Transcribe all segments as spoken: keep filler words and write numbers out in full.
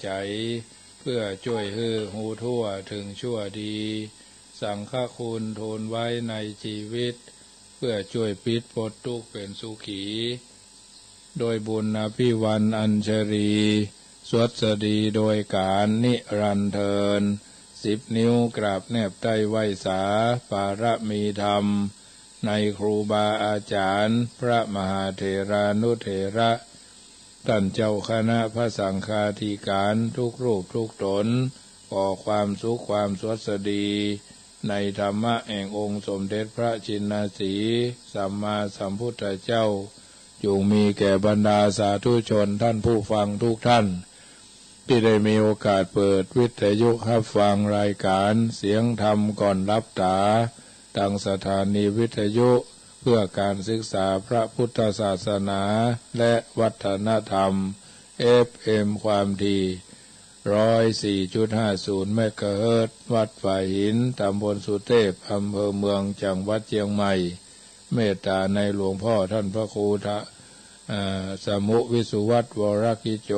ใจ๋ เปื้อจ้วยหื้อฮู้ทั่วเถิงชั่วดี สังฆคุณทูลไว้ในจีวิต เปื้อจ้วยปิดปลดตุ๊กข์เป๋นสุขี โดยบุญอภิวรรณอัญชลี สวัสดีโดยก๋านนิรันดร์เทอญ สิบนิ้วกราบแนบใต้ไหว้สา ปารมีธรรม ในครูบาอาจ๋ารย์ พระมหาเถรานุเถระ ต้านเจ้าคณะพระสังฆาธิก๋ารทุกรูปทุกต๋น ขอความสุขความสวัสดี ในธรรมะแห่งองค์สมเด็จพระจินสีห์สัมมาสัมพุทธเจ้า จงมีแก่บรรดาสาธุชนต้านผู้ฟังทุกต้าน ตี้ได้มีโอกาสเปิดวิทยุฮับฟังรายก๋านเสียงธรรมก่อนหลับต๋า ตางสถานีวิทยุเพื่อก๋านศึกษาพระพุทธศาสนาและวัฒนธรรม เอฟเอ็ม ความถี่ ร้อยสี่จุดห้าศูนย์ เมกะเฮิรตซ์ วัดฝายหิน ต๋ำบลสุเทพ อำเภอเมือง จังหวัดเจียงใหม่ เมตต๋าในหลวงพ่อต้านพระครูทะ อ่า สมุวิสุวัฒน์ วรกิจโจ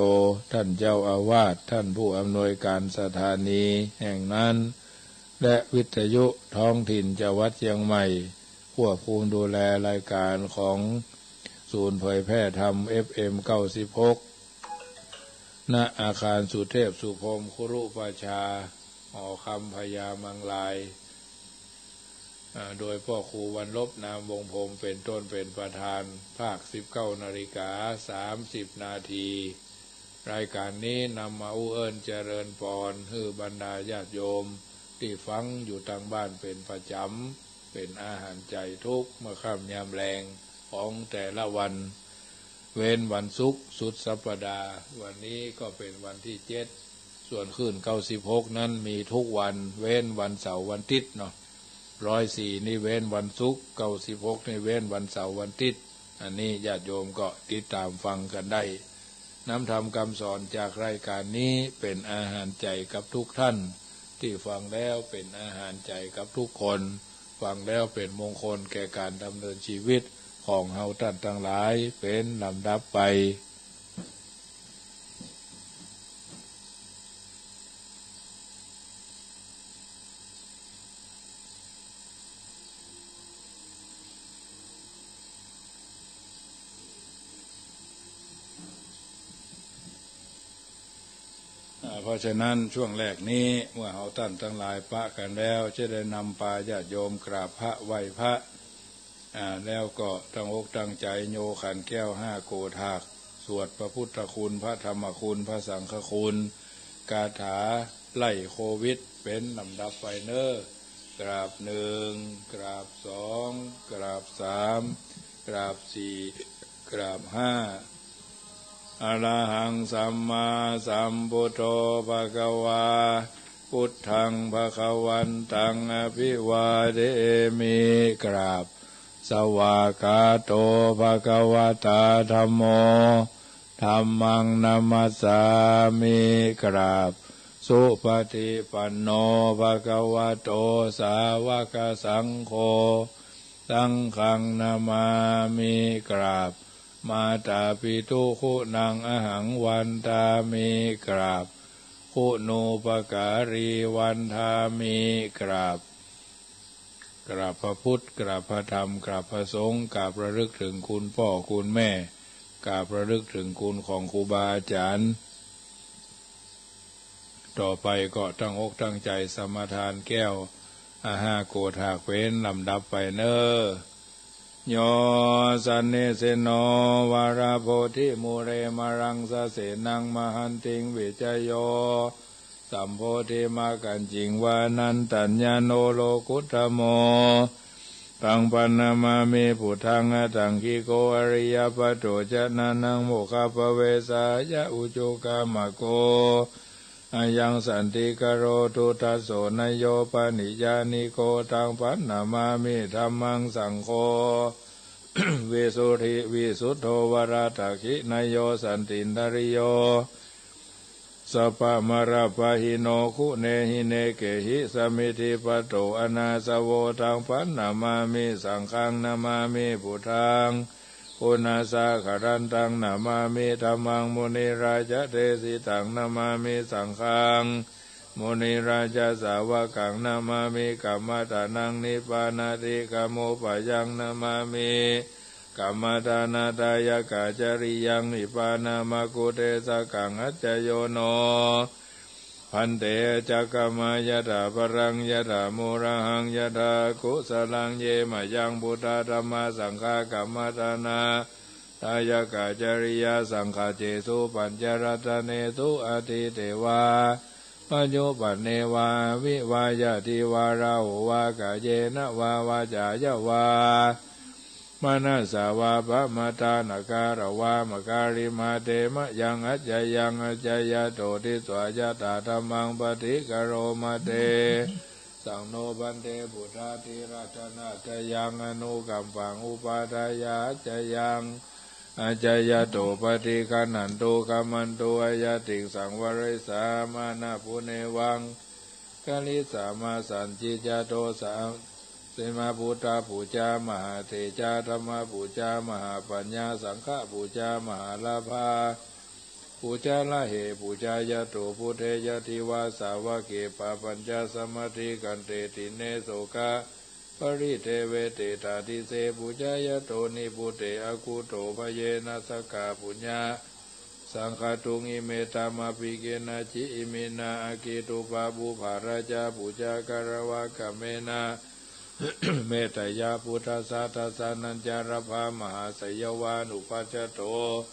ต้านเจ้าอาวาส ต้านผู้อำนวยก๋านสถานีแห่งนั้น และวิทยุท้องถิ่นจังหวัดเจียงใหม่ ควบคุมดูแลรายก๋านของศูนย์เผยแพร่ธรรม เอฟเอ็ม เก้าสิบหก ณ อาคารสุเทพสุพรหมคุรุประชา หอคำพญามังราย อ่า โดยป้อครูวันลบ นามวงศ์พรหม เป๋นต้น เป๋นประธาน ภาค สิบเก้านาฬิกาสามสิบนาที รายก๋านนี้นำมาอู้เอิ้นเจริญปอน หื้อบรรดาญาติโยมตี้ฟังอยู่ตางบ้านเป๋นประจ๋ำ เป๋นอาหารใจ๋ทุกเมื่อค่ำยามแลงของแต่ละวัน เว้นวันศุกร์สุดสัปดาห์ วันนี้ก็เป๋นวันตี้เจ็ด ส่วนคลื่น เก้าสิบหก นั้นมีทุกวัน เว้นวันเสาร์วันติ๊ดเนาะ ร้อยสี่ นี่เว้นวันศุกร์ เก้าสิบหก นี่เว้นวันเสาร์วันติ๊ด อันนี้ญาติโยมก็ติดต๋ามฟังกั๋นได้ นำธรรมกำสอนจากรายก๋านนี้เป๋นอาหารใจ๋กับทุกต้าน ตี้ฟังแล้วเป๋นอาหารใจ๋กับทุกคน ฟังแล้วเป๋นมงคลแก่ก๋านดำเนินจีวิตของเฮาต้านตังหลายเป๋นลำดับไป อ่า เพราะฉะนั้นช่วงแรกนี้เมื่อเฮาต้านตังหลายปะกั๋นแล้ว จะได้นำปาญาติโยมกราบพระไหว้พระ อ่า แล้วก็ตั้งอกตั้งใจ๋โยขันแก้วห้าโกฏหาก สวดพระพุทธคุณ พระธรรมคุณ พระสังฆคุณ คาถาไล่โควิดเป๋นลำดับไปเน่อ กราบหนึ่ง กราบสอง กราบสาม กราบสี่ กราบห้า อะระหังสัมมาสัมพุทโธภะคะวา พุทธังภะคะวันตังอภิวาเทมิ กราบ สวากขาโตภะคะวะตาธัมโม ธัมมังนะมัสสามิ กราบ สุปฏิปันโนภะคะวะโตสาวกสังโฆ สังฆังนะมามิ กราบ มาตาปิตุคุณังอะหังวันทามิ กราบ คุณูปการีวันทามิ กราบ กราบพระพุทธ กราบพระธรรม กราบพระสงฆ์ กราบระลึกเถิงคุณป้อคุณแม่ กราบระลึกเถิงคุณของครูบาอาจ๋ารย์ ต่อไปก็ตั้งอกตั้งใจ๋สมาทานแก้ว อาห้าโกฏหากเป๋นลำดับไปเน่อ โย สันนิสินโน วะระโพธิมูเล มะรังสะเสนัง มะหันติง วิจโย สัมโพธิมักขัญญิง วานันตัญญาโน โลกุตตโม ตัง ปันนะมามิ พุทธัง อะตังกิโก อะริยะปัตโต จะนะนัง โมคคัพพะเวสาหะ อุจุคามะโก อะยังสันติกะโร ทุตถะโส นะโย ปะนิยานิโก ตัง ปันนะมามิ ธัมมัง สังโฆ วิสุทธิ วิสุทโธ วะระตะขินะโย สันตินทะริโย สัพพะมะระปะหิโน คุเนหิเนเกหิ สะมิทธิปัตโต อะนาสะโว ตัง ปันนะมามิ สังฆัง นะมามิ พุทธัง Kunasāgarantaṃ namāmi dhammaṃ munirājadesitaṃ, namāmi saṅghaṃ munirājasāvakaṃ, namāmi kammadānaṃ nibbānādhigammupayaṃ, namāmi kammadānadāyakacariyaṃ nibbānamaggudesakaṃ. Accayo no bhante, accakamā yathā balaṃ yathā mūḷhaṃ yathā kusalaṃ, ye mayaṃ buddhā dhammā saṅghā kammadānadāyakacariyā, saṅghassesu pañcaratane su atīte vā paccuppane vā avivayyādhi vā rāhuvā kāyena vā vācāya vā manasā vā appamattā nakāra vā makkārimā, te mayaṃ accayaṃ accayato disvā yathādhammaṃ paṭikkaroma. Tesaṃ no bhante buddhābhiratanattayaṃ anukampaṃ upādāya, accayaṃ accayato paṭiggaṇhantu khamatu ayatiṃsaṃ. Varesāmānā punevaṃ karissāma sañcicca dosā. Sīma buddhapūjā mahātejā, dhammapūjā mahāpaññā, saṅghapūjā mahālābhā, pūjā lahe pūjāyato buddhe yadi vā sāvake pāpañca samādhikkhanti dīne sokaparidevehi tādise pūjāyato nibbute akutto bhayena sakkapuñña saṅkhātuṃ. Ime dhammābhikkhina ci iminā aggi dubbabū bārā ca pūjā katvā kāmena metteyya buddhassa dassanañca. Labhā mahāseyyaṃ vā nupajjhato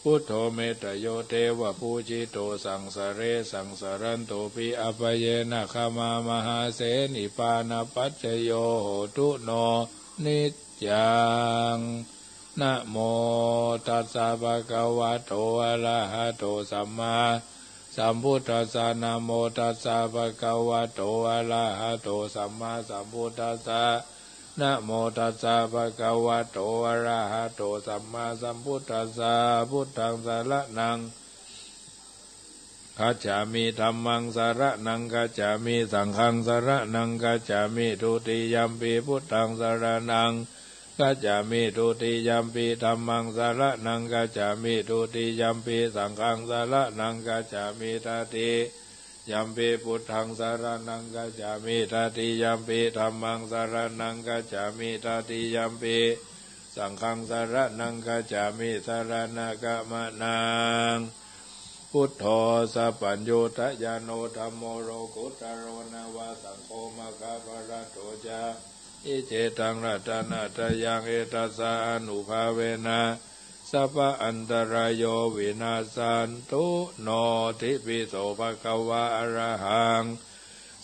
buddho metteyo devabhūjito saṃsare saṃsarantopi apayena khamā mahāse nibbānapaccayo hotu no niccaṃ. Namo tassa bhagavato arahato sammāsambuddhassa. Namo tassa bhagavato arahato sammāsambuddhassa. Namo tassa bhagavato arahato sammāsambuddhassa. Buddhaṃ saraṇaṃ gacchāmi. Dhammaṃ saraṇaṃ gacchāmi. Saṅghaṃ saraṇaṃ gacchāmi. Dutiyampi buddhaṃ saraṇaṃ gacchāmi. Dutiyampi dhammaṃ saraṇaṃ gacchāmi. Dutiyampi saṅghaṃ saraṇaṃ gacchāmi. Tatiyampi buddhaṃ saraṇaṃ gacchāmi. Tatiyampi dhammaṃ saraṇaṃ gacchāmi. Tatiyampi saṅghaṃ saraṇaṃ gacchāmi. Saraṇagamanaṃ. Buddho sabbaññutañāṇo dhammo lokuttaro nava saṅgho maggaphalaṭṭho ca. Iccettaṃ ratanattayaṃ etassa ānubhāvena sabba antarāyo vinassantu no. Itipi so bhagavā arahaṃ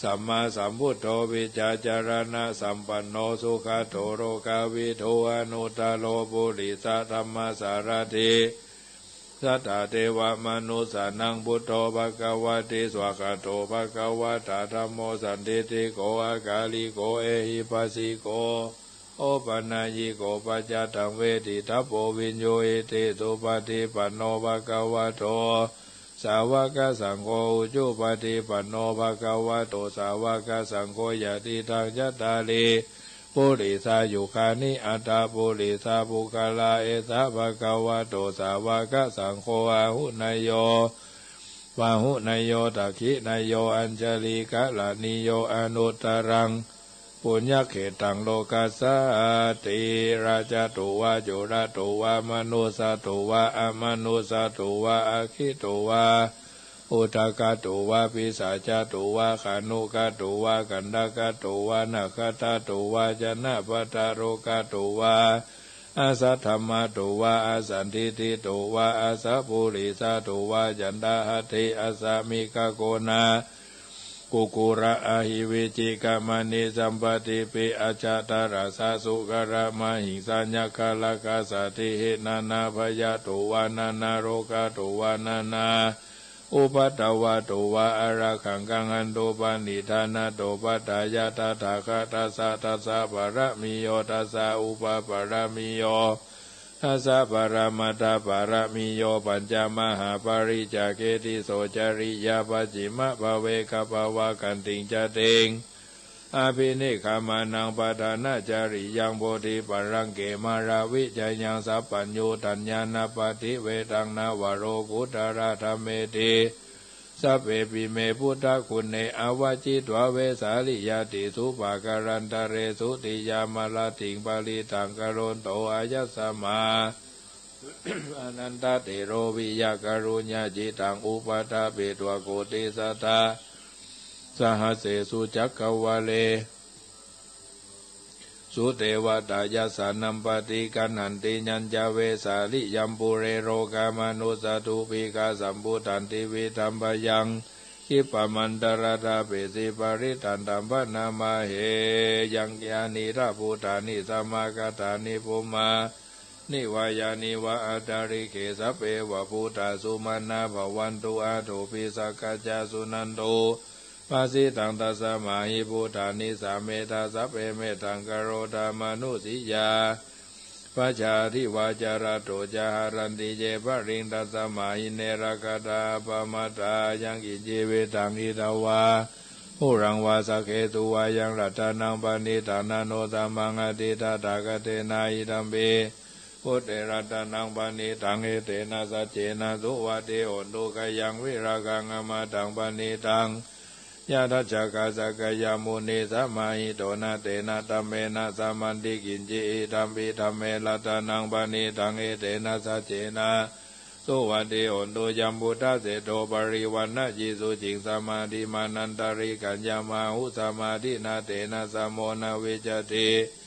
sammāsambuddho vijjācaraṇasampanno sugato lokavidū anuttaro purisadammasārathi satthā devamanussānaṃ buddho bhagavāti. Svākkhāto bhagavatā dhammo sandiṭṭhiko akāliko ehipassiko opanayiko paccattaṃ veditabbo viññūhīti. Supaṭipanno bhagavato sāvakasaṅgho, ujupaṭipanno bhagavato sāvakasaṅgho, yadidaṃ cattāri purisayugāni aṭṭha purisapuggalā, esa bhagavato sāvakasaṅgho, āhuneyyo pāhuneyyo dakkhiṇeyyo añjalikaraṇīyo anuttaraṃ puññakkhettaṃ lokassāti. Rājato vā corato vā manussato vā amanussato vā aggito vā udakato vā pisācato vā khāṇukato vā kaṇṭakato vā nakkhattato vā janapadarogato vā asaddhammato vā asandiṭṭhito vā asappurisato vā caṇḍahatthi assamigagoṇa kukkura ahi vicchikamaṇisappadīpi ajātaracchasūkaramahiṃsayakkha rakkhasādīhi nānābhayato vā nānārogato vā nānāupaddavato vā ārakkhaṃ gaṇhantu paṇḍitānaṭṭhapattayā. Tathāgatassa pāramiyo dasa upapāramiyo dasaparamatthapāramiyo pañcamahāpariccāge tisso cariyā pacchimabhave gabbhāvakkantiṃ jātiṃ abhinikkhamanaṃ padhanacariyaṃ bodhipallaṅke māravijayaṃ sabbaññutañāṇappaṭivedhaṃ navalokuttaradhammeti. Sabbepime buddhaguṇe āvajjitvā vesāliyā tīsu pākārantaresu tiyāmarattiṃ parittaṃ karonto āyasmā anantattejoviya kāruññacittaṃ upaṭṭhapetvā koṭisatasahassesu cakkavāḷesu devatā yassāṇaṃ paṭiggaṇhanti yañca vesāliyaṃ pure rogāmanussadubbhikkhasambhūtaṃ tividhaṃ bhayaṃ khippamantaradhāpesi parittaṃ taṃ bhaṇāma he. Yānīdha bhūtāni samāgatāni bhummāni vā yāni va antalikkhe sabbeva bhūtā sumanā bhavantu athopi sakkacca suṇantu bhāsitaṃ. Tasmā hi bhūtā nisāmetha sabbe mettaṃ karotha mānusiyā pajāti vā carato ca haranti ye baliṃ tasmā hi ne rakkhatha appamattā. Yaṃ kiñci vittaṃ idha vā huraṃ vā saggesu vā yaṃ ratanaṃ paṇītaṃ na no samaṃ atthi tathāgatena idampi buddhe ratanaṃ paṇītaṃ etena saccena suvatthi hotu. Khayaṃ virāgaṃ amataṃ paṇītaṃ yadajjhagā sakyamunī samāhito na tena dhammena samatthi kiñci idampi dhamme ratanaṃ paṇītaṃ etena saccena suvatthi hotu. Yambuddha seṭṭho parivaṇṇayī suciṃ samādhimānantarikaññamāhu samādhinā tena samo na vijjati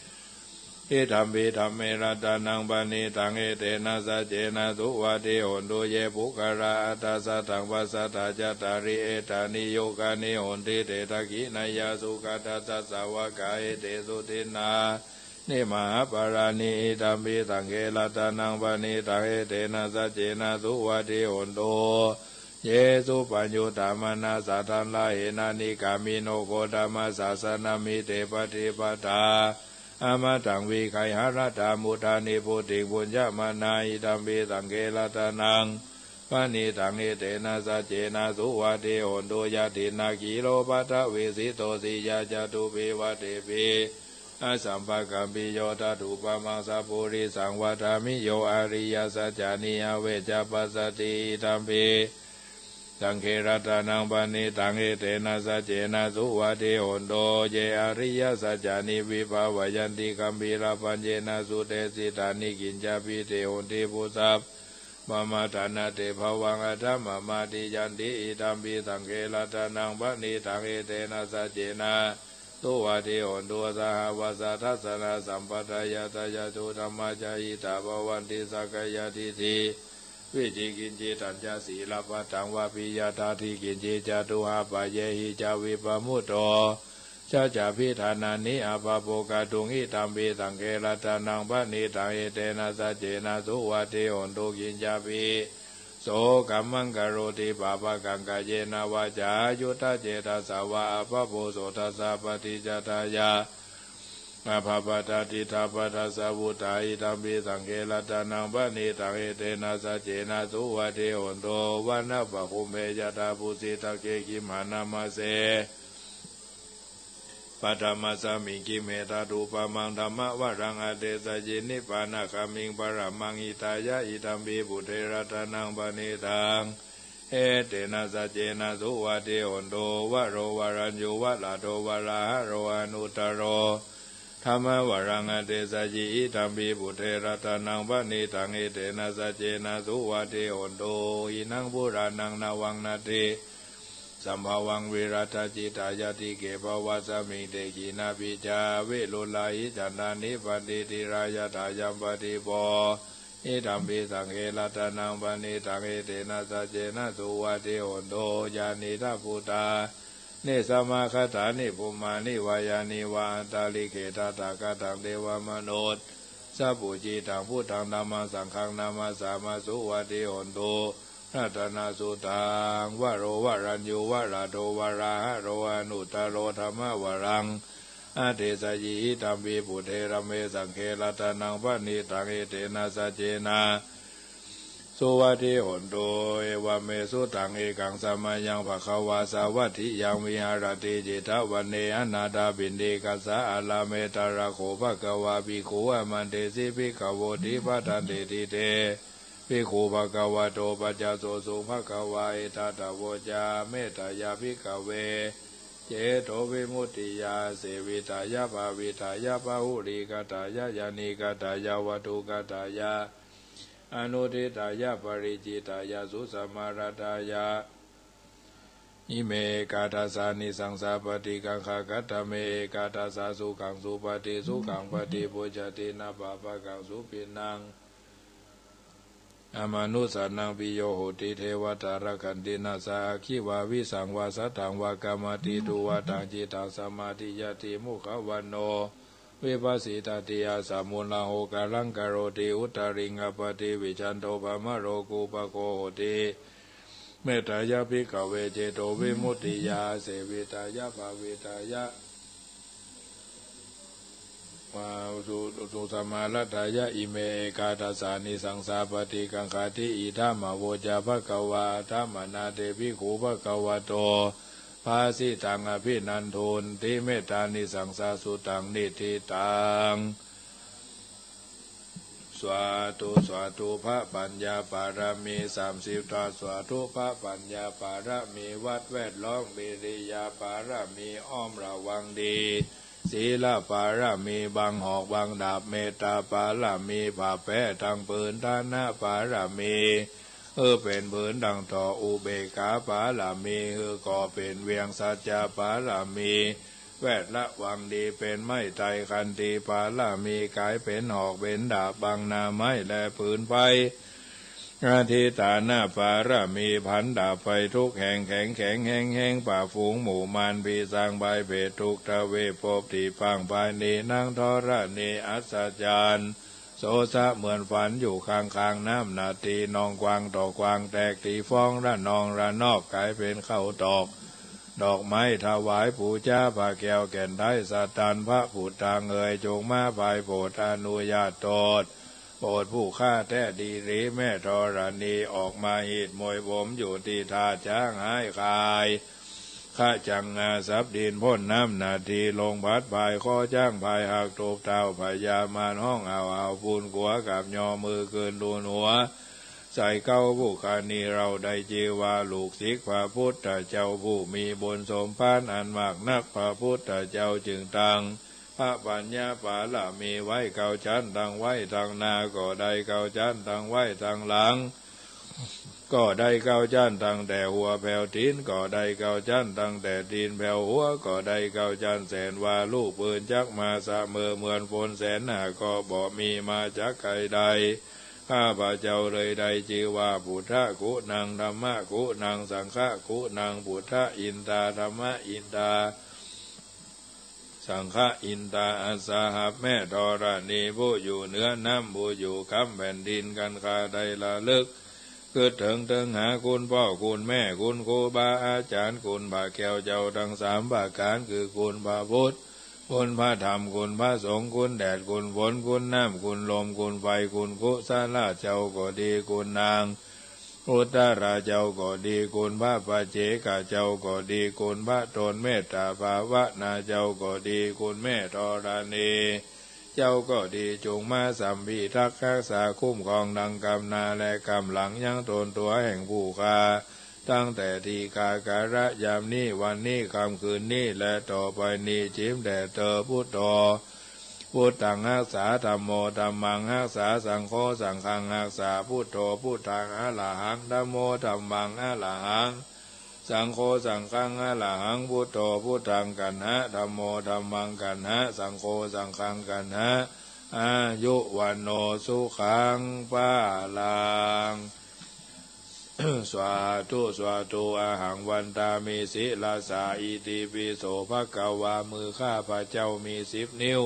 idampi dhamme ratanaṃ paṇītaṃ etena saccena suvatthi hotu. Ye puggalā aṭṭha sataṃ pasatthā cattāri etāni yugāni honti te dakkhiṇeyyā sugatassa sāvakā etesu dinnā ni mahapphalaṃ ni idampi saṅghe ratanaṃ paṇītaṃ etena saccena suvatthi hotu. Ye suppayuttā manasā daḷhena nikkāmino gotamasāsanamhi te pattipattā amataṃ vigayha laddhā mudhā nibbutiṃ bhuñjamānā idampi saṅghe ratanaṃ paṇītaṃ etena saccena suvatthi hotu. Yathindakhīlo paṭhaviṃ sito siyā catubbhi vātebhi asampakampiyo tathūpamaṃ sappurisaṃ vadāmi yo ariyasaccāni avecca passati idampi saṅghe ratanaṃ paṇītaṃ etena saccena suvatthi hotu. Ye ariyasaccāni vibhāvayanti gambhīrapaññena sudesitāni kiñcāpi te honti bhūsap pamaddena te bhavaṃ aṭṭhamamādiyanti idampi saṅghe ratanaṃ paṇītaṃ etena saccena suvatthi hotu. Sahāvassa dassanasampadāya tayassu dhammā jahitā bhavanti sakkāyadiṭṭhi vicikicchitañca sīlabbataṃ vapiyattatthi kiñci ca duhappayehi ca vippamutto cha ca bhidhānāni abhabbo kātuṃ idampi saṅghe ratanaṃ paṇītaṃ etena saccena suvatthi hotu. Kiñcāpi so kammaṃ karoti pāpakaṃ kāyena vācāyuda cetasā vā abhabbo so tassa paṭicchadāya abhabbatā diṭṭhapadassa vuttā idampi saṅghe ratanaṃ paṇītaṃ etena saccena suvatthi hotu. Vanappagumbe yathā phussitagge gimhānamāse paṭhamasmiṃ gimhe tathūpamaṃ dhammavaraṃ adesayi nibbānagāmiṃ paramaṃ hitāya idampi buddhe ratanaṃ paṇītaṃ etena saccena suvatthi hotu. Varo varaññū varado varāharo anuttaro dhammavaraṃ adesayi idampi buddhe ratanaṃ paṇītaṃ etena saccena suvatthi hotu. Idaṃ purāṇaṃ navaṃ natthi sambhavaṃ virattacittāyatike bhavasmiṃ te khīṇabījā aviruḷhā hīnandā nibbanti dhīrā yathāyampadīpo idampi saṅghe ratanaṃ paṇītaṃ etena saccena suvatthi hotu. Yānīdha bhūtāni samāgatāni bhummāni vā yāni va antalikkhe tathāgataṃ devamanussapūjitaṃ buddhaṃ dhammaṃ saṅghaṃ namassāma suvatthi hotu. Ratanasuttaṃ. Varo varaññū varado varāharo anuttaro dhammavaraṃ adesayi idampi buddhe dhamme saṅghe ratanaṃ paṇītaṃ etena saccena suvatthi hontu. Evaṃ me sutaṃ. Ekaṃ samayaṃ bhagavā sāvatthiyaṃ viharati jetavane anāthapiṇḍikassa ārāme. Tatra kho bhagavā bhikkhū āmantesi bhikkhavoti. Bhadanteti te bhikkhū bhagavato paccassosuṃ. Bhagavā etadavoca: Mettāya bhikkhave cetovimuttiyā āsevitāya bhāvitāya bahulīkatāya yānīkatāya vatthukatāya anuṭṭhitāya paricitāya susamāraddhāya ime ekādasānisaṃsā paṭikaṅkhā. Katame ekādasā? Sukhaṃ supati, sukhaṃ paṭibujjhati, na pāpakaṃ supinaṃ amanussānaṃ piyo hoti, devatā rakkhanti, nāssa aggi vā visaṃ vā satthaṃ vā kamati, tuvaṭaṃ cittaṃ samādhiyati, mukhavaṇṇo vippasīdati, asamūḷho kālaṃ karoti, uttariṃ appaṭivijjhanto brahmalokūpago hoti. Mettāya bhikkhave cetovimuttiyā āsevitāya bhāvitāya su- susamāraddhāya ime ekādasānisaṃsā paṭikaṅkhāti. Idamavoca bhagavā. Attamanā te bhikkhū bhagavato bhāsitaṃ abhinandunti. Mettānisaṃsasuttaṃ niṭṭhitaṃ. Svātu svātu. พระปัญญาปารมีสามสิบทัศน์ สาธุ พระปัญญาปารมี วัดแวดล้อม วิริยะปารมี อ้อมระวังดี ศีลปารมี บังหอกบังดาบ เมตตาปารมี ผ้าแป้ตังผืน ฐานะปารมี หื้อเป๋นผืนดั่งถ่อ อุเบกขาปารมี หื้อก่อเป๋นเวียง สัจจะปารมี แวดระวังดีเป๋นไม้ไทร ขันติปารมี ก๋ายเป๋นหอกเป๋นดาบ บังหน้าไม้และผืนไฟ อธิฏฐานปารมี ผันดาบไฟทุกแห่ง แข็งแข็งแฮงแฮง ปราบฝูงหมู่มารผีสาง พายเผตรทุกทวีป ภพตี้พ่างพายหนี นางธรณีอัศจรรย์ โสสะเหมือนฝันอยู่ข้างๆ น้ำนาที นองกว้างต่อกว้าง แตกตี้ฟองระนองระนอก ก๋ายเป๋นข้าวตอก ดอกไม้ถวายปู๋จา ผ้าแก้วแก่นไท้สะตัน พระพุทธังเอ๋ย จงมาพายโผด อนุญาตโตษ โผดผู้ข้าแต๊ดีหลี แม่ธรณี ออกมาหีดมวยผม อยู่ตี้ท่าจ๊าง หายคาย ขะจังงา สับดิน ป๊นน้ำนาที ลงผัดพาย คอจ๊างพายหัก ถูกเท้าพญามาร ฮ้องอ้าวอ้าว ปูนกั๋ว กราบยอมือขึ้นทูลหัว ใส่เก๊า ผู้ข้านี้เล่า ได้จื้อว่าลูกศิษย์พระพุทธเจ้า ผู้มีบุญสมภารอันมากนัก พระพุทธเจ้าจึงตั้งพระปัญญาปารมีไว้เก้าชั้น ตังไว้ตังหน้าก็ได้เก้าชั้น ตังไว้ตังหลัง ก็ได้เก้าชั้น ตั้งแต่หัวแผวตี๋นก็ได้เก้าชั้น ตั้งแต่ตี๋นแผวหัวก็ได้เก้าชั้น แสนว่าลูกปืนจักมาเสมอ เหมือนฝนแสนหน้าก็บ่มีมาจากใครได้ ข้าพเจ้าเลยได้จื้อว่า พุทธคุณัง ธัมมคุณัง สังฆคุณัง พุทธอินทา ธัมมอินทา สังฆอินทา อัสสหัส แม่ธรณี ผู้อยู่เหนือน้ำ ผู้อยู่กำแผ่นดิน คันข้าได้ระลึก กึ๊ดเถิงเถิงหาคุณป้อคุณแม่ คุณครูบาอาจ๋ารย์ คุณพระแก้วเจ้าตังสามประก๋าน คือคุณพระพุทธ คุณพระธรรม คุณพระสงฆ์ คุณแดด คุณฝน คุณน้ำ คุณลม คุณไฟ คุณกุศลาเจ้าก็ดี คุณนางอุตตราเจ้าก็ดี คุณพระปัจเจกาเจ้าก็ดี คุณพระตนเมตตาภาวนาเจ้าก็ดี คุณแม่ธรณี เจ้าก็ดี จงมาสัมพิทักษ์ฮักษาคุ้มครองตังกำหน้าและกำหลังยังตนตั๋วแห่งผู้ข้า ตั้งแต่ตี้ข้ากาละยามนี้ วันนี้ ค่ำคืนนี้ และต่อไปนี้ จิ๋มแด่เตอ พุทโธ พุทธังฮักษา ธัมโม ธัมมังฮักษา สังโฆ สังฆังฮักษา พุทโธ พุทธัง อะระหัง ธัมโม ธัมมัง อะระหัง สังโฆ สังฆัง อะระหัง พุทโธ พุทธัง กัณหะ ธัมโม ธัมมัง กัณหะ สังโฆ สังฆัง กัณหะ อายุ วัณโณ สุขัง พลัง สาธุ สาธุ อะหัง วันทามิ ศิรสา อิติปิโส ภะคะวา มือข้าพเจ้ามีสิบนิ้ว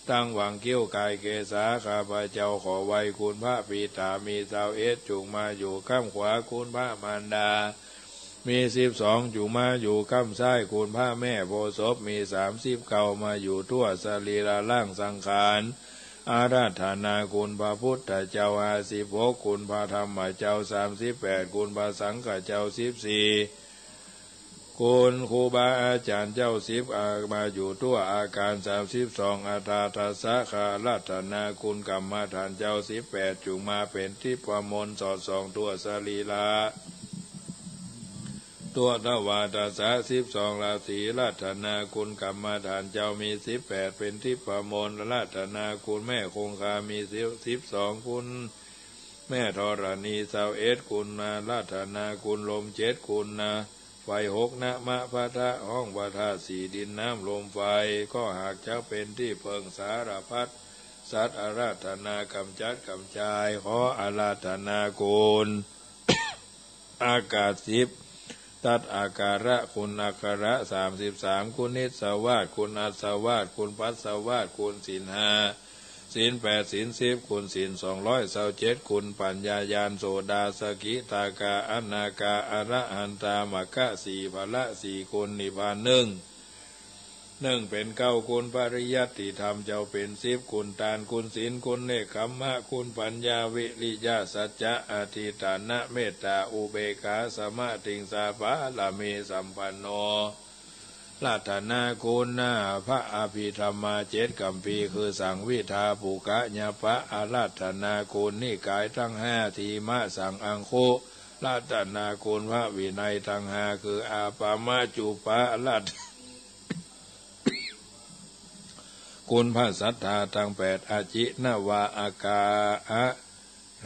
ตังหว่างคิ้วก๋ายเกศา ข้าพเจ้าขอไหว้คุณพระปิดต๋า มีซาวเอ็ด จุ่งมาอยู่ก้ำขวา คุณพระมารดา มีสิบสอง จุ่งมาอยู่ก้ำซ้าย คุณพระแม่โพธิ์ศพ มีสามสิบเก้า มาอยู่ทั่วสรีระร่างสังขาร อาราธนาคุณพระพุทธเจ้าห้าสิบหก คุณพระธรรมเจ้าสามสิบแปด คุณพระสังฆเจ้าสิบสี่ คุณครูบาอาจ๋ารย์เจ้าสิบ อา มาอยู่ทั่วอาคารสามสิบสอง อัฏฐาทศะ อาราธนาคุณกรรมฐานเจ้าสิบแปด จุ่งมาเป๋นทิพมนต์สอดส่องทั่วสรีระ ทั่วทวารทศะสิบสองราศี อาราธนาคุณกรรมฐานเจ้ามีสิบแปด เป๋นทิพมนต์ อาราธนาคุณแม่คงคามีสิบ สิบสอง คุณแม่ธรณีซาวเอ็ด คุณอาราธนาคุณลมเจ็ด คุณไฟหก นะมะพะทะ ห้องพระธาตุสี่ ดินน้ำลมไฟ ก็หากจะเป๋นตี้เปิงสารพัดสัตว์ อาราธนากำจัดกำจาย ขออาราธนาคุณ อากาศสิบ ตัดอาการะคุณอักขระสามสิบสาม คุณนิสสวาส คุณอัสสวาส คุณปัสสวาส คุณศีลห้า ศีลแปด ศีลสิบ คุณศีลสองร้อยซาวเจ็ด คุณปัญญาญาณ โสดา สกิทาคา อนาคา อรหันตา มรรคสี่ ผละสี่ คุณนิพพานหนึ่ง หนึ่งเป๋นเก้า คุณปริยัติธรรมเจ้าเป๋นสิบ คุณตาน คุณศีล คุณเนกขัมมะ คุณปัญญา วิริยะ สัจจะ อธิฐานะ เมตตา อุเบกขา สมาธิงสา บารมีสัมปันโน อาราธนาคุณพระอภิธรรมาเจ็ดคัมภีร์ คือสังวิทา ปุกะยปะ อาราธนาคุณนิกายตังห้า ทีฆะสังอังคุ อาราธนาคุณพระวินัยตังห้า คืออาปามาจุปะ อาราธ คุณพระสัตถาตังแปด อาจินวา อากา อะ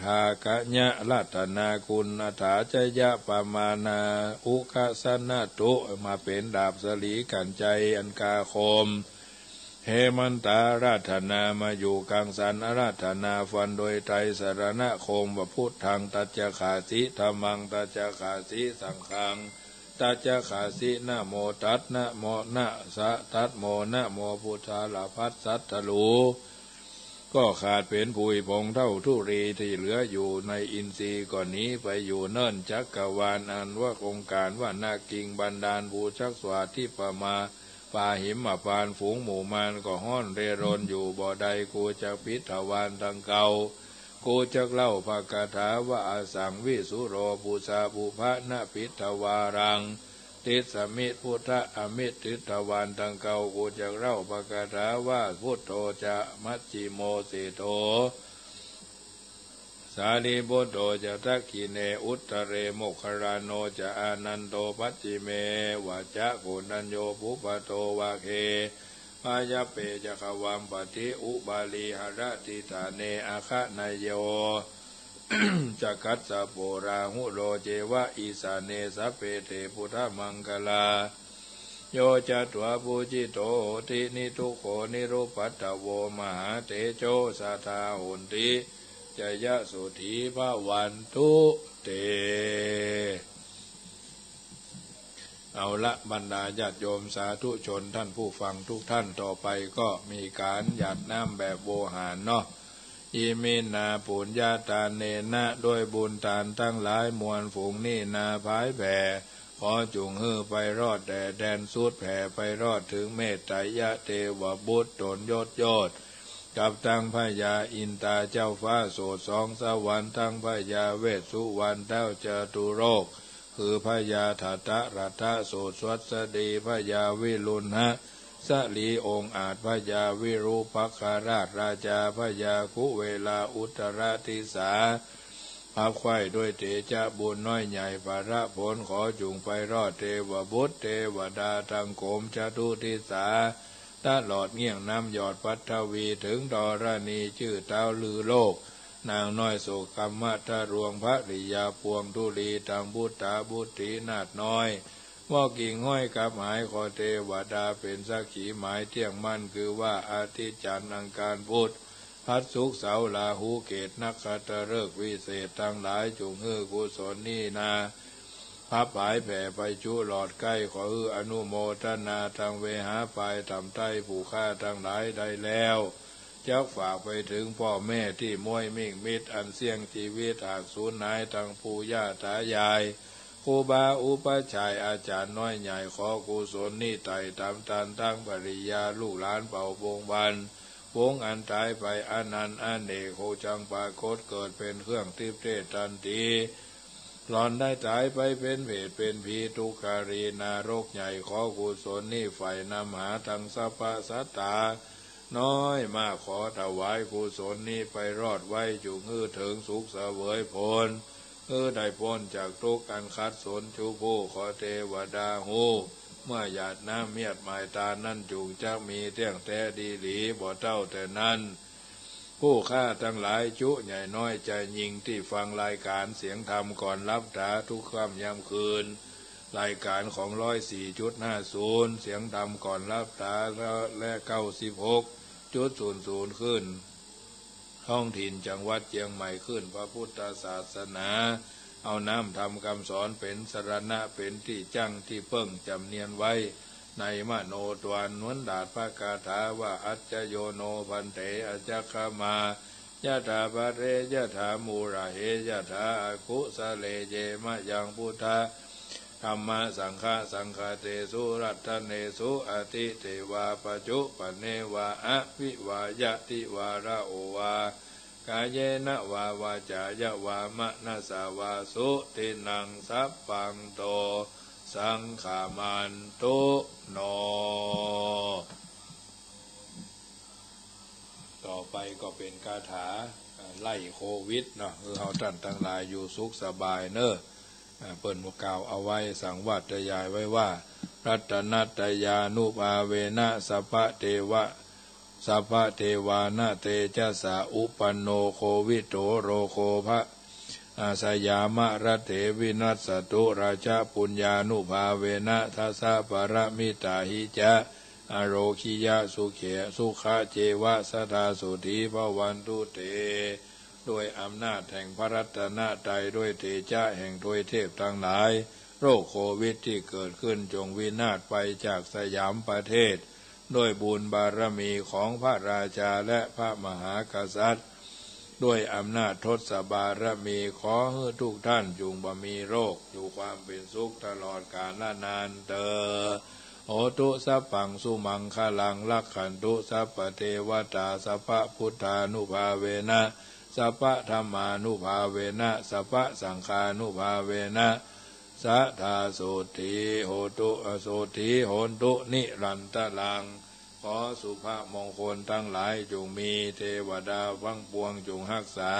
ทากะยะ อาราธนาคุณอัฏฐาจยะ ปมาณา อุกะสนะตุ มาเป๋นดาบสลีกัญไชยอันกาคม เหมันตา อาราธนามาอยู่กลางสัน อาราธนาฟันด้วยไตรสรณคม ว่าพุทธัง ตัจจคาสิ ธัมมัง ตัจจคาสิ สังฆัง ตัจจคาสิ นะโมตัส นะโม นะสะ ตัสโม นะโม พุทธาลพัสสัตถลู ก็ขาดเป๋นผุยผงเต้าธุลี ตี้เหลืออยู่ในอินทรีย์ ก็หนีไปอยู่เนิ้น จักกวาลอันว่าองค์การว่านากิง บรรดาลผู้จักสวาดทิพมา ปาหิมพานต์ ฝูงหมู่มารก็ฮ้อนเร่ร่อนอยู่บ่ได้ กูจักปิดทวารตังเก้า กูจักเล่าพระคาถาว่า อสังวิสุโรปุสสะปุพพะ นะปิดทวารัง ติสสะมิ พุทธะ อมิด ติดทวารตังเก้า กูจักเล่าพระคาถาว่า พุทโธจะมัชฌิโม เศรษโฐ สารีปุตโตจะทักขิเณ อุตตะเร โมคคัลลาโนจะอานันโต ปัจฉิเม วะจะโกณฑัญโญ ปุปพะโต วะเข พะยัพเป จะขวัมปะทิ อุบาลีหะระติฏฐาเน อะคะเนโย จะกัสสะโป ราหุโล เจวะ อีสาเน สัพเพ เต ปุทธะมังคลา โย จะตวา ปูจิโต โหติ นิทุกโข นิรุปปัตถะโว มหาเตโจ สะทา โหนติ จะยะโสถี ภะวันตุ เต เอาละ บรรดาญาติโยมสาธุชนท่านผู้ฟังทุกท่าน ต่อไปก็มีการหยาดน้ำแบบโวหารเนาะ อิมินา ปุญญาทาเนนะ ด้วยบุญทานตังหลายมวลฝูงนี้นา ผายแผ่ ขอจุ่งหื้อไปรอดแด่แดนสุด แผ่ไปรอดเถิงเมตไตรยะเตวบุตรตนยศโยชน์ กับตังพญาอินตาเจ้าฟ้าโสดสองสวรรค์ ตังพญาเวสสุวรรณเท้าจตุโรค คือพญาถตะรัฐะโสดสวัสดี พญาวิรุณหะ สลีองอาจ พญาวิรูปักขราชราชา พญาคุเวลาอุตตรดิสา ภับใคร่ด้วยเตจะบุญน้อยใหญ่ผละผล ขอจุ่งไปรอดเตวบุตรเตวดาตังโขมจตุดิสา ตลอดเงี้ยงน้ำยอดปัทวี เถิงธรณีจื้อเต๊าลือโลก นางน้อยโสกมะทะลวง ภริยาปวงธุลี ตังบุตตาบุตรีนาถน้อย วอกกิ่งห้อยกับหาย ขอเตวดาเป๋นสักขีหมายเตี้ยงมั่น คือว่าอาทิตย์จันทร์อังคารพุธ พฤหัสศุกร์เสาร์ลาหูเกตุ นักขัตฤกษ์วิเศษตังหลาย จุ่งหื้อกุศลนี้นา ผายแผ่ไปจุลอดใก้ ขอหื้ออนุโมทนาตังเวหาฝ่ายต่ำใต้ ผู้ข้าตังหลายได้แล้ว จักฝากไปเถิงป้อแม่ตี้ม้วยมิ่งมิตร อันเสี้ยงจีวิตหากสูญหาย ตังปู่ย่าต๋ายาย ครูบาอุปัชฌายอาจ๋ารย์น้อยใหญ่ ขอกุศลนี้ไต่ต๋ามตานตังภริยาลูกหลานเป่าปงวัน ฝูงอันต๋ายไปอนันต์อเนก ฮูจักปรากฏเกิดเป๋นเครื่องทิพเตศตันติ หล่อนได้ต๋ายไปเป๋นเปรตเป๋นผี ทุกขรี นรกใหญ่ ขอกุศลนี้ใฝ่นำหาตังสรรพสัตตา น้อยมากขอถวายกุศลนี้ไปรอดไว้ จุ่งหื้อเถิงสุขเสวยผล หื้อได้ป๊นจากทุกข์อันขัดสนจุผู้ ขอเตวดาฮู้ เมื่อหยาดน้ำเมียดหมายตานั้น จุ่งจักมีเตี้ยงแต๊ดีหลี บ่เต้าแต่นั้น ผู้ข้าตังหลายจุใหญ่น้อยจายญิง ตี้ฟังรายก๋านเสียงธรรมก่อนหลับต๋าทุกค่ำยามคืน รายก๋านของร้อยสี่จุดห้าศูนย์ เสียงธรรมก่อนหลับต๋า และ และเก้าสิบหกจุดศูนย์ศูนย์ คลื่นท้องถิ่นจังหวัดเจียงใหม่ คลื่นพระพุทธศาสนา เอาน้ำธรรมกำสอนเป๋นสรณะ เป๋นตี้จั้งตี้เปิ้งจ๋ำเนียนไว้ ในมโนทวาร หนวนดาษพระคาถาว่า อัจจโยโนภันเต อัจจคมา ยถาปะเร ยถามูระเห ยถาอกุสะเล เยมะยังพุทธะ ธัมมะสังฆะ สังฆะเตสุ รัตเตสุ อติเตวา ปัจจุปันเนวา อภิวายะทิวาระโอวา กาเยนะวา วาจายะวา มะนะสาวา สุตินังสัพพันโต สังฆามันตุโน ต่อไปก็เป๋นคาถา เอ่อ ไล่โควิดเนาะ คือเฮาต้านตังหลายอยู่สุขสบายเน่อ เอ่อ เปิ้นกล่าวเอาไว้ สังวาทยายไว้ว่า รัตนัตตยานุภาเวนะ สัพพะเทวะ สัพพะเทวานะเตจะสา อุปปันโนโควิดโต โรโคภะ อาสยามะรัตเถ วินัสสตุ ราชปุญญานุภาเวนะ ทัสสะปะระมิตาหิจะ อโรคิยะ สุเข สุขะเจวะ สะทาโสตถี ภะวันตุเต ด้วยอำนาจแห่งพระรัตนตรัย ด้วยเตจะแห่งทวยเทพตังหลาย โรคโควิดตี้เกิดขึ้นจงวินาศไปจากสยามประเทศ ด้วยบุญบารมีของพระราชาและพระมหากษัตริย์ ด้วยอำนาจทศบารมี ขอหื้อทุกท่านจุ่งบ่มีโรค อยู่ความเป๋นสุขตลอดกาลนานเตอญ โหตุสัพพังสุมังคลัง รักขันตุสัพพะเทวตา สัพพะพุทธานุภาเวนะ สัพพะธัมมานุภาเวนะ สัพพะสังฆานุภาเวนะ สะทาโสตถี โหตุ โสตถี โหนตุ นิรันตะรัง ขอสุภมงคลตังหลายจุ่งมี เตวดาตังปวงจุ่งฮักษา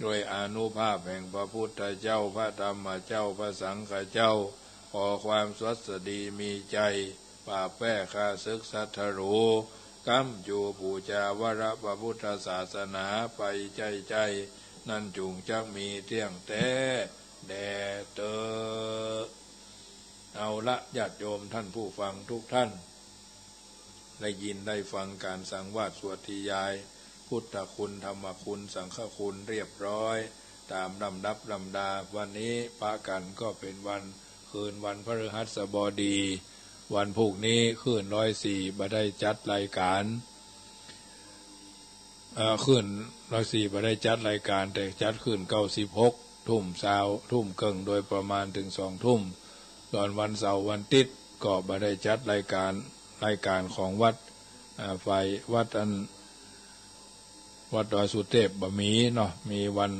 ด้วยอานุภาพแห่งพระพุทธเจ้า พระธรรมเจ้า พระสังฆเจ้า ขอความสวัสดีมีชัย ปราบแป้ข้าศึกศัตรู ก๋ำจูปู๋จาวรพระพุทธศาสนาไปใจ้ๆ นั้นจุ่งจักมีเตี้ยงแต๊แด่เต๊อะ เอาละ ญาติโยมท่านผู้ฟังทุกท่าน ได้ยินได้ฟังก๋านสังวาทสวดทยาย พุทธคุณ ธรรมคุณ สังฆคุณเรียบร้อย ต๋ามลำดับลำดา วันนี้ปะกั๋นก็เป๋นวัน คืนวันพฤหัสบดี วันพูกนี้คลื่นร้อยสี่บ่ได้จัดรายก๋าน เอ่อ คลื่นร้อยสี่บ่ได้จัดรายก๋าน แต่จัดคลื่นเก้าสิบหก ทุ่มซาว ทุ่มเกิ่งโดยประมาณเถิงสองทุ่ม ส่วนวันเสาร์วันติ๊ดก็บ่ได้จัดรายก๋าน รายก๋านของวัด อ่า ฝ่ายวัดอัน วัดดอยสุเทพบ่มีเนาะ มีวัน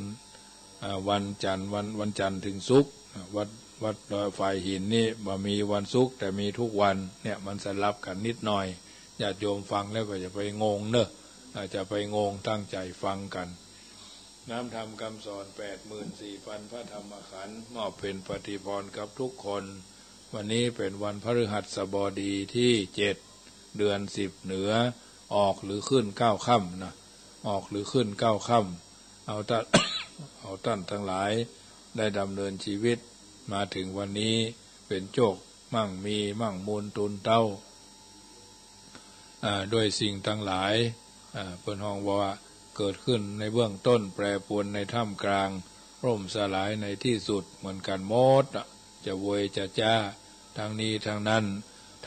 อ่า วันจันทร์ วัน วันจันทร์เถิงศุกร์ วัด วัดดอยฝ่ายหินนี่บ่มีวันศุกร์ แต่มีทุกวัน เนี่ย มันสลับกั๋นนิดหน่อย ญาติโยมฟังแล้วก็อย่าไปงงเนอะ อ่า จะไปงง ตั้งใจ๋ฟังกั๋น น้ำธรรมกำสอนแปดหมื่นสี่พันพระธรรมขันธ์ มอบเป๋นปฏิภาณกับทุกคน วันนี้เป๋นวันพฤหัสบดีที่เจ็ด เดือนสิบเหนือ ออกหรือขึ้นเก้าค่ำนะ ออกหรือขึ้นเก้าค่ำ เอาต้าน เอาต้านตังหลายได้ดำเนินชีวิตมาเถิงวันนี้ เป๋นโจคมั่งมี มั่งมูลตูนเต๊า อ่า ด้วยสิ่งตังหลาย อ่า เปิ้นฮ้องว่าเกิดขึ้นในเบื้องต้น แปรปรวนในท่ามกลาง ล่มสลายในตี้สุด เหมือนกั๋นหมดอะ จะโวยจะจ๊า ทั้งนี้ทั้งนั้น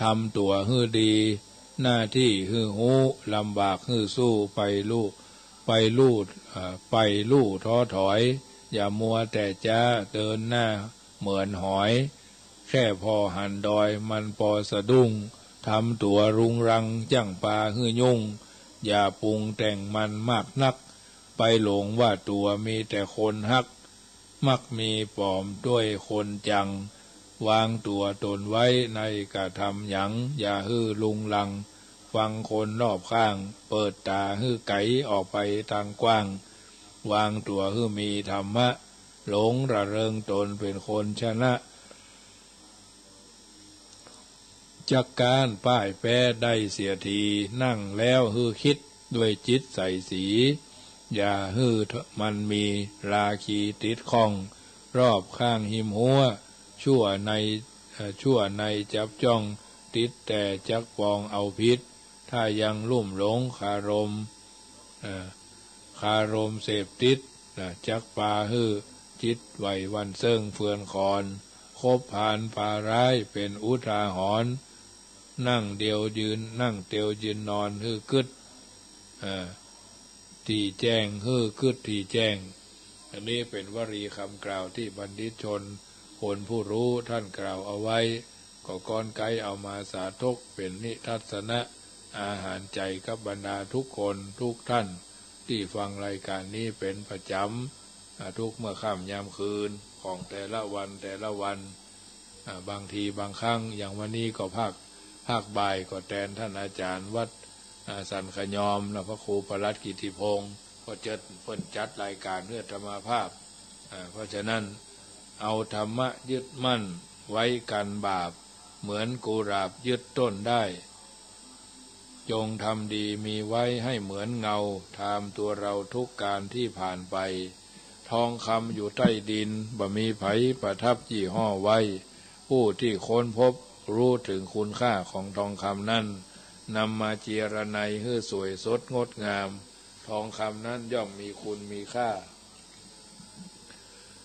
ทำตั๋วหื้อดี หน้าตี้หื้อฮู้ ลำบากหื้อสู้ ไปลู่ ไปลู่ อ่า ไปลู่ท้อถอย อย่ามัวแต่จ๊า เดินหน้าเหมือนหอย แค่ผ่อหันดอยมันปอสะดุ้ง ทำตั๋วรุงรังจั้งปาหื้อยุ่ง อย่าปรุงแต่งมันมากนัก ไปหลงว่าตั๋วมีแต่คนฮัก มักมีป๋อมด้วยคนจัง วางตั๋วตนไว้ในกระทำหยัง อย่าหื้อลุงลัง ฟังคนรอบข้าง เปิดต๋าหื้อไก๋ออกไปตางกว้าง วางตั๋วหื้อมีธรรมะ หลงระเริงตนเป๋นคนชนะ จักก๊านป้ายแป๊ได้เสียที นั่งแล้วหื้อกึ๊ดด้วยจิตใสสี อย่าหื้อมันมีราคีติดข้อง รอบข้างฮิมฮั้ว ชั่วใน เอ่อ ชั่วในจับจ้อง ติดแต่จักปองเอาผิด ถ้ายังลุ่มหลงคารม เอ่อ คารมเสพติด นะ จักปาหื้อจิตไหวหวั่นเซิ่งเฟือนขอน คบพาลปาร้ายเป๋นอุทาหรณ์ นั่งเตียวยืน นั่งเตียวยืนนอนหื้อกึ๊ด เอ่อ ตี้แจ้ง หื้อกึ๊ดตี้แจ้ง อันนี้เป๋นวลีกำกล่าวตี้บัณฑิตชน คนผู้ฮู้ ต้านกล่าวเอาไว้ ก็ก้อนไก๊เอามาสาธกเป๋นนิทัศนะ อาหารใจ๋กับบรรดากู้คนกู้ต้าน ตี้ฟังรายก๋านนี้เป๋นประจ๋ำ อ่า กู้เมื่อค่ำยามคืนของแต่ละวันแต่ละวัน อ่า บางทีบางครั้ง อย่างวันนี้ก็ภาค ภาคบ่ายก็แตนต้านอาจ๋ารย์วัด อ่า สันขยอมนะ พระครูประหลัดกิติพงศ์ ก็เจิด เปิ้นจัดรายก๋านเพื่ออาตมาภาพ อ่า เพราะฉะนั้น เอาธรรมะยึดมั่นไว้กั๋นบาป เหมือนกุหลาบยึดต้นได้ จงทำดีมีไว้ให้เหมือนเงา ทามตัวเราทุกการที่ผ่านไป ทองคำอยู่ใต้ดิน บ่มีใผประทับยี่ห้อไว้ ผู้ที่ค้นพบรู้ถึงคุณค่าของทองคำนั้น นำมาเจียรไนยหื้อสวยสดงดงาม ทองคำนั้นย่อมมีคุณมีค่า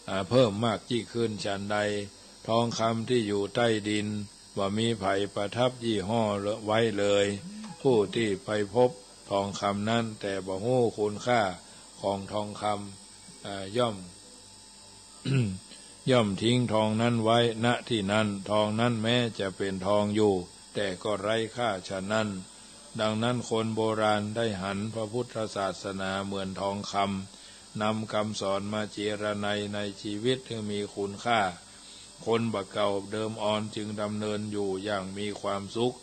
อ่า เพิ่มมากยิ่งขึ้นฉันใด ทองคำที่อยู่ใต้ดิน บ่มีใผประทับยี่ห้อไว้เลย ผู้ที่ไปพบทองคำนั้น แต่บ่ฮู้คุณค่าของทองคำ อ่า ย่อม ย่อมทิ้งทองนั้นไว้ ณ ที่นั้น ทองนั้นแม้จะเป๋นทองอยู่ แต่ก็ไร้ค่าฉะนั้น ดังนั้นคนโบราณได้หันพระพุทธศาสนาเหมือนทองคำ นำกำสอนมาเจียรไนยในชีวิตหื้อมีคุณค่า คนบ่าเก่าเดิมอ่อนจึงดำเนินอยู่อย่างมีความสุข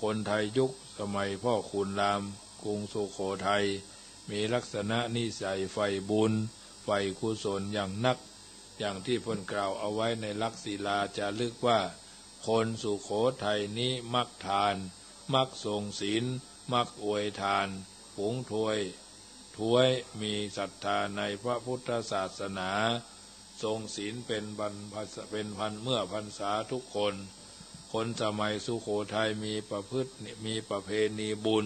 คนไทยยุคสมัยพ่อขุนราม กรุงสุโขทัย มีลักษณะนิสัยใฝ่บุญ ใฝ่กุศลอย่างนัก อย่างที่เปิ้นกล่าวเอาไว้ในลักษณ์ศิลาจารึกว่า คนสุโขทัยนี้มักทาน มักทรงศีล มักอวยทาน ฝูงทวย ทวย มีศรัทธาในพระพุทธศาสนา ทรงศีลเป๋นบรรพ เป๋นพัน เมื่อพรรษาทุกคน คนสมัยสุโขทัยมีประพฤติ มีประเพณีบุญ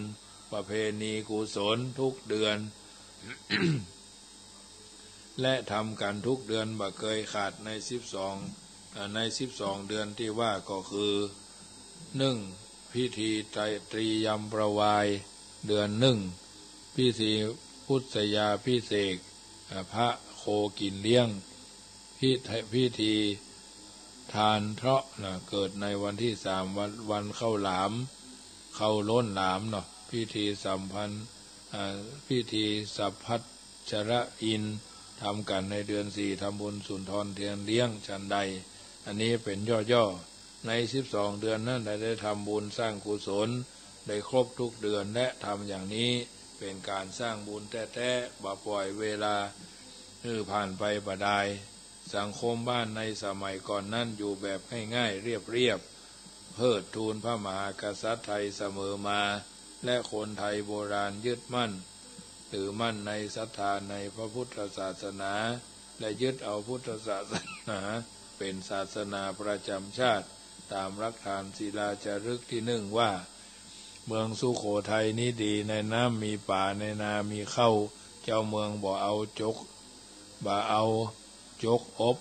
ประเพณีกุศลทุกเดือน และทำกั๋นทุกเดือนบ่เกยขาดในสิบสอง เอ่อ ในสิบสองเดือนที่ว่าก็คือ นึ่ง พิธีไตร ตรียมประวาย เดือนนึ่ง พิธีพุทธยาภิเษก เอ่อ พระโคกินเลี้ยง พิ พิธีทานเทราะห์นะ เกิดในวันที่สาม วัน วันข้าวหลาม ข้าวโล้นหลามเนาะ พิธีสัมพันธ์ อ่า พิธีสัพพัชชะอินทร์ ทำกั๋นในเดือนสี่ ทำบุญสุนทรเทียนเลี้ยง ฉันใด อันนี้เป๋นย่อๆ ในสิบสองเดือนนั้นได้ ได้ทำบุญสร้างกุศล ได้ครบทุกเดือน และทำอย่างนี้เป๋นก๋านสร้างบุญแต๊ๆ บ่ปล่อยเวลาหื้อผ่านไปบ่ดาย สังคมบ้านในสมัยก่อนนั้นอยู่แบบง่ายๆ เรียบๆ เทิดทูนพระมหากษัตริย์ไทยเสมอมา และคนไทยโบราณยึดมั่น ถือมั่นในศรัทธาในพระพุทธศาสนา และยึดเอาพุทธศาสนาเป๋นศาสนาประจ๋ำชาติ ต๋ามหลักฐานศิลาจารึกตี้นึ่งว่า เมืองสุโขทัยนี้ดี ในน้ำมีป๋า ในนามีข้าว เจ้าเมืองบ่เอาจก บ่เอาจกอบ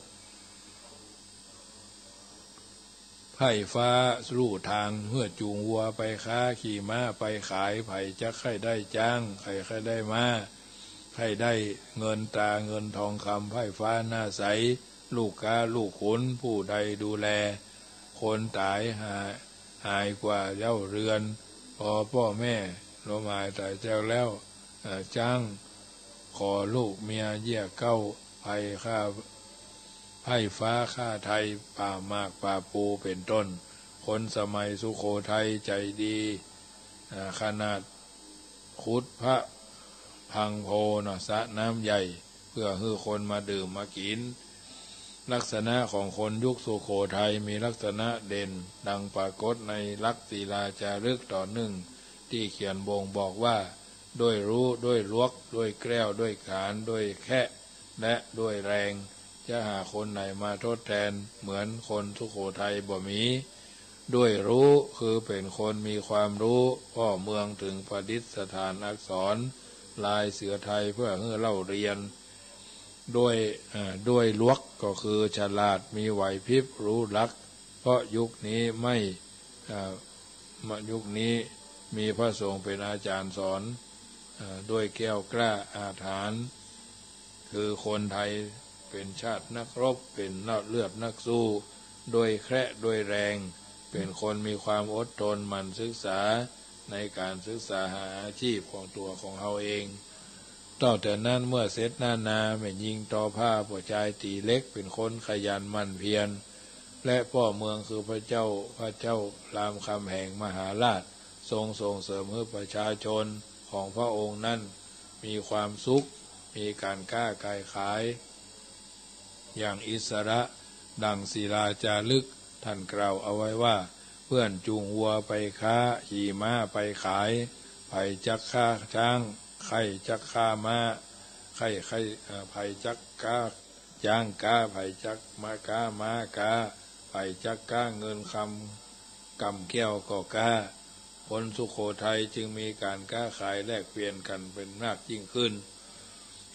ไพร่ฟ้าลู่ตาง เพื่อจูงวัวไปค้า ขี่ม้าไปขาย ใผจักใค่ได้จ๊าง ใผใค่ได้ม้า ใค่ได้เงินตราเงินทองคำ ไพร่ฟ้าหน้าใส ลูกก๊าลูกขุน ผู้ใดดูแล คนต๋ายหา หายกว่าเย้าเรือน พอป้อแม่ ล้มหายต๋ายแจ้วแล้ว เอ่อ จ๊าง ขอลูกเมียเยียะเก๊า ไพร่ฆ่า ไพร่ฟ้าฆ่าไทย ป่าหมากป่าปู เป๋นต้น คนสมัยสุโขทัยใจ๋ดี อ่า ขนาดขุดพระพังโพเนาะ สระน้ำใหญ่ เปื้อหื้อคนมาดื่มมากิ๋น ลักษณะของคนยุคสุโขทัยมีลักษณะเด่น ดังปรากฏในหลักศิลาจารึกต๋อนนึ่ง ตี้เขียนบ่งบอกว่า ด้วยรู้ ด้วยลวก ด้วยแกล้ว ด้วยขาน ด้วยแคะ และด้วยแรง จะหาคนไหนมาทดแตนเหมือนคนสุโขทัยบ่มี ด้วยรู้ คือเป๋นคนมีความรู้ ป้อเมืองเถิงประดิษฐานอักษร ลายเสือไทยเปื้อหื้อเล่าเรียน ด้วย เอ่อ ด้วยลวก ก็คือฉลาด มีไหวพริบ รู้หลัก เพราะยุคนี้ไม่ เอ่อ มะ ยุคนี้มีพระสงฆ์เป๋นอาจ๋ารย์สอน เอ่อ ด้วยแกล้วกล้าอาถรรพ์ คือคนไทยเป๋นชาตินักรบ เป๋นเลือดนักสู้ ด้วยแคระด้วยแรง เป๋นคนมีความอดทน หมั่นศึกษาในก๋านศึกษาหาอาชีพของตั๋วของเฮาเอง ตั้งแต่นั้นเมื่อเสร็จหน้านา แม่ญิงตอผ้า ป้อจายตี๋เหล็ก เป๋นคนขยันหมั่นเพียร และป้อเมืองคือพระเจ้า พระเจ้ารามคำแหงมหาราช ทรงส่งเสริมหื้อประชาชนของพระองค์นั้นมีความสุข มีก๋านก๊าก๋านขายอย่างอิสระ ดังศิลาจารึกต้านกล่าวเอาไว้ว่า เปื้อนจูงวัวไปค้า ขี่ม้าไปขาย ใผจักฆ่าจ๊าง ใค่จักฆ่าม้า ใค่ ใค่ เอ่อ ใผจักก๊า จ๊างก๊า ใผจักมาก๊า ม้าก๊า ใผจักก๊าเงินคำ กำแก้วก็ก๊า คนสุโขทัยจึงมีก๋านก๊าขายแลกเปลี่ยนกั๋นเป๋นมากยิ่งขึ้น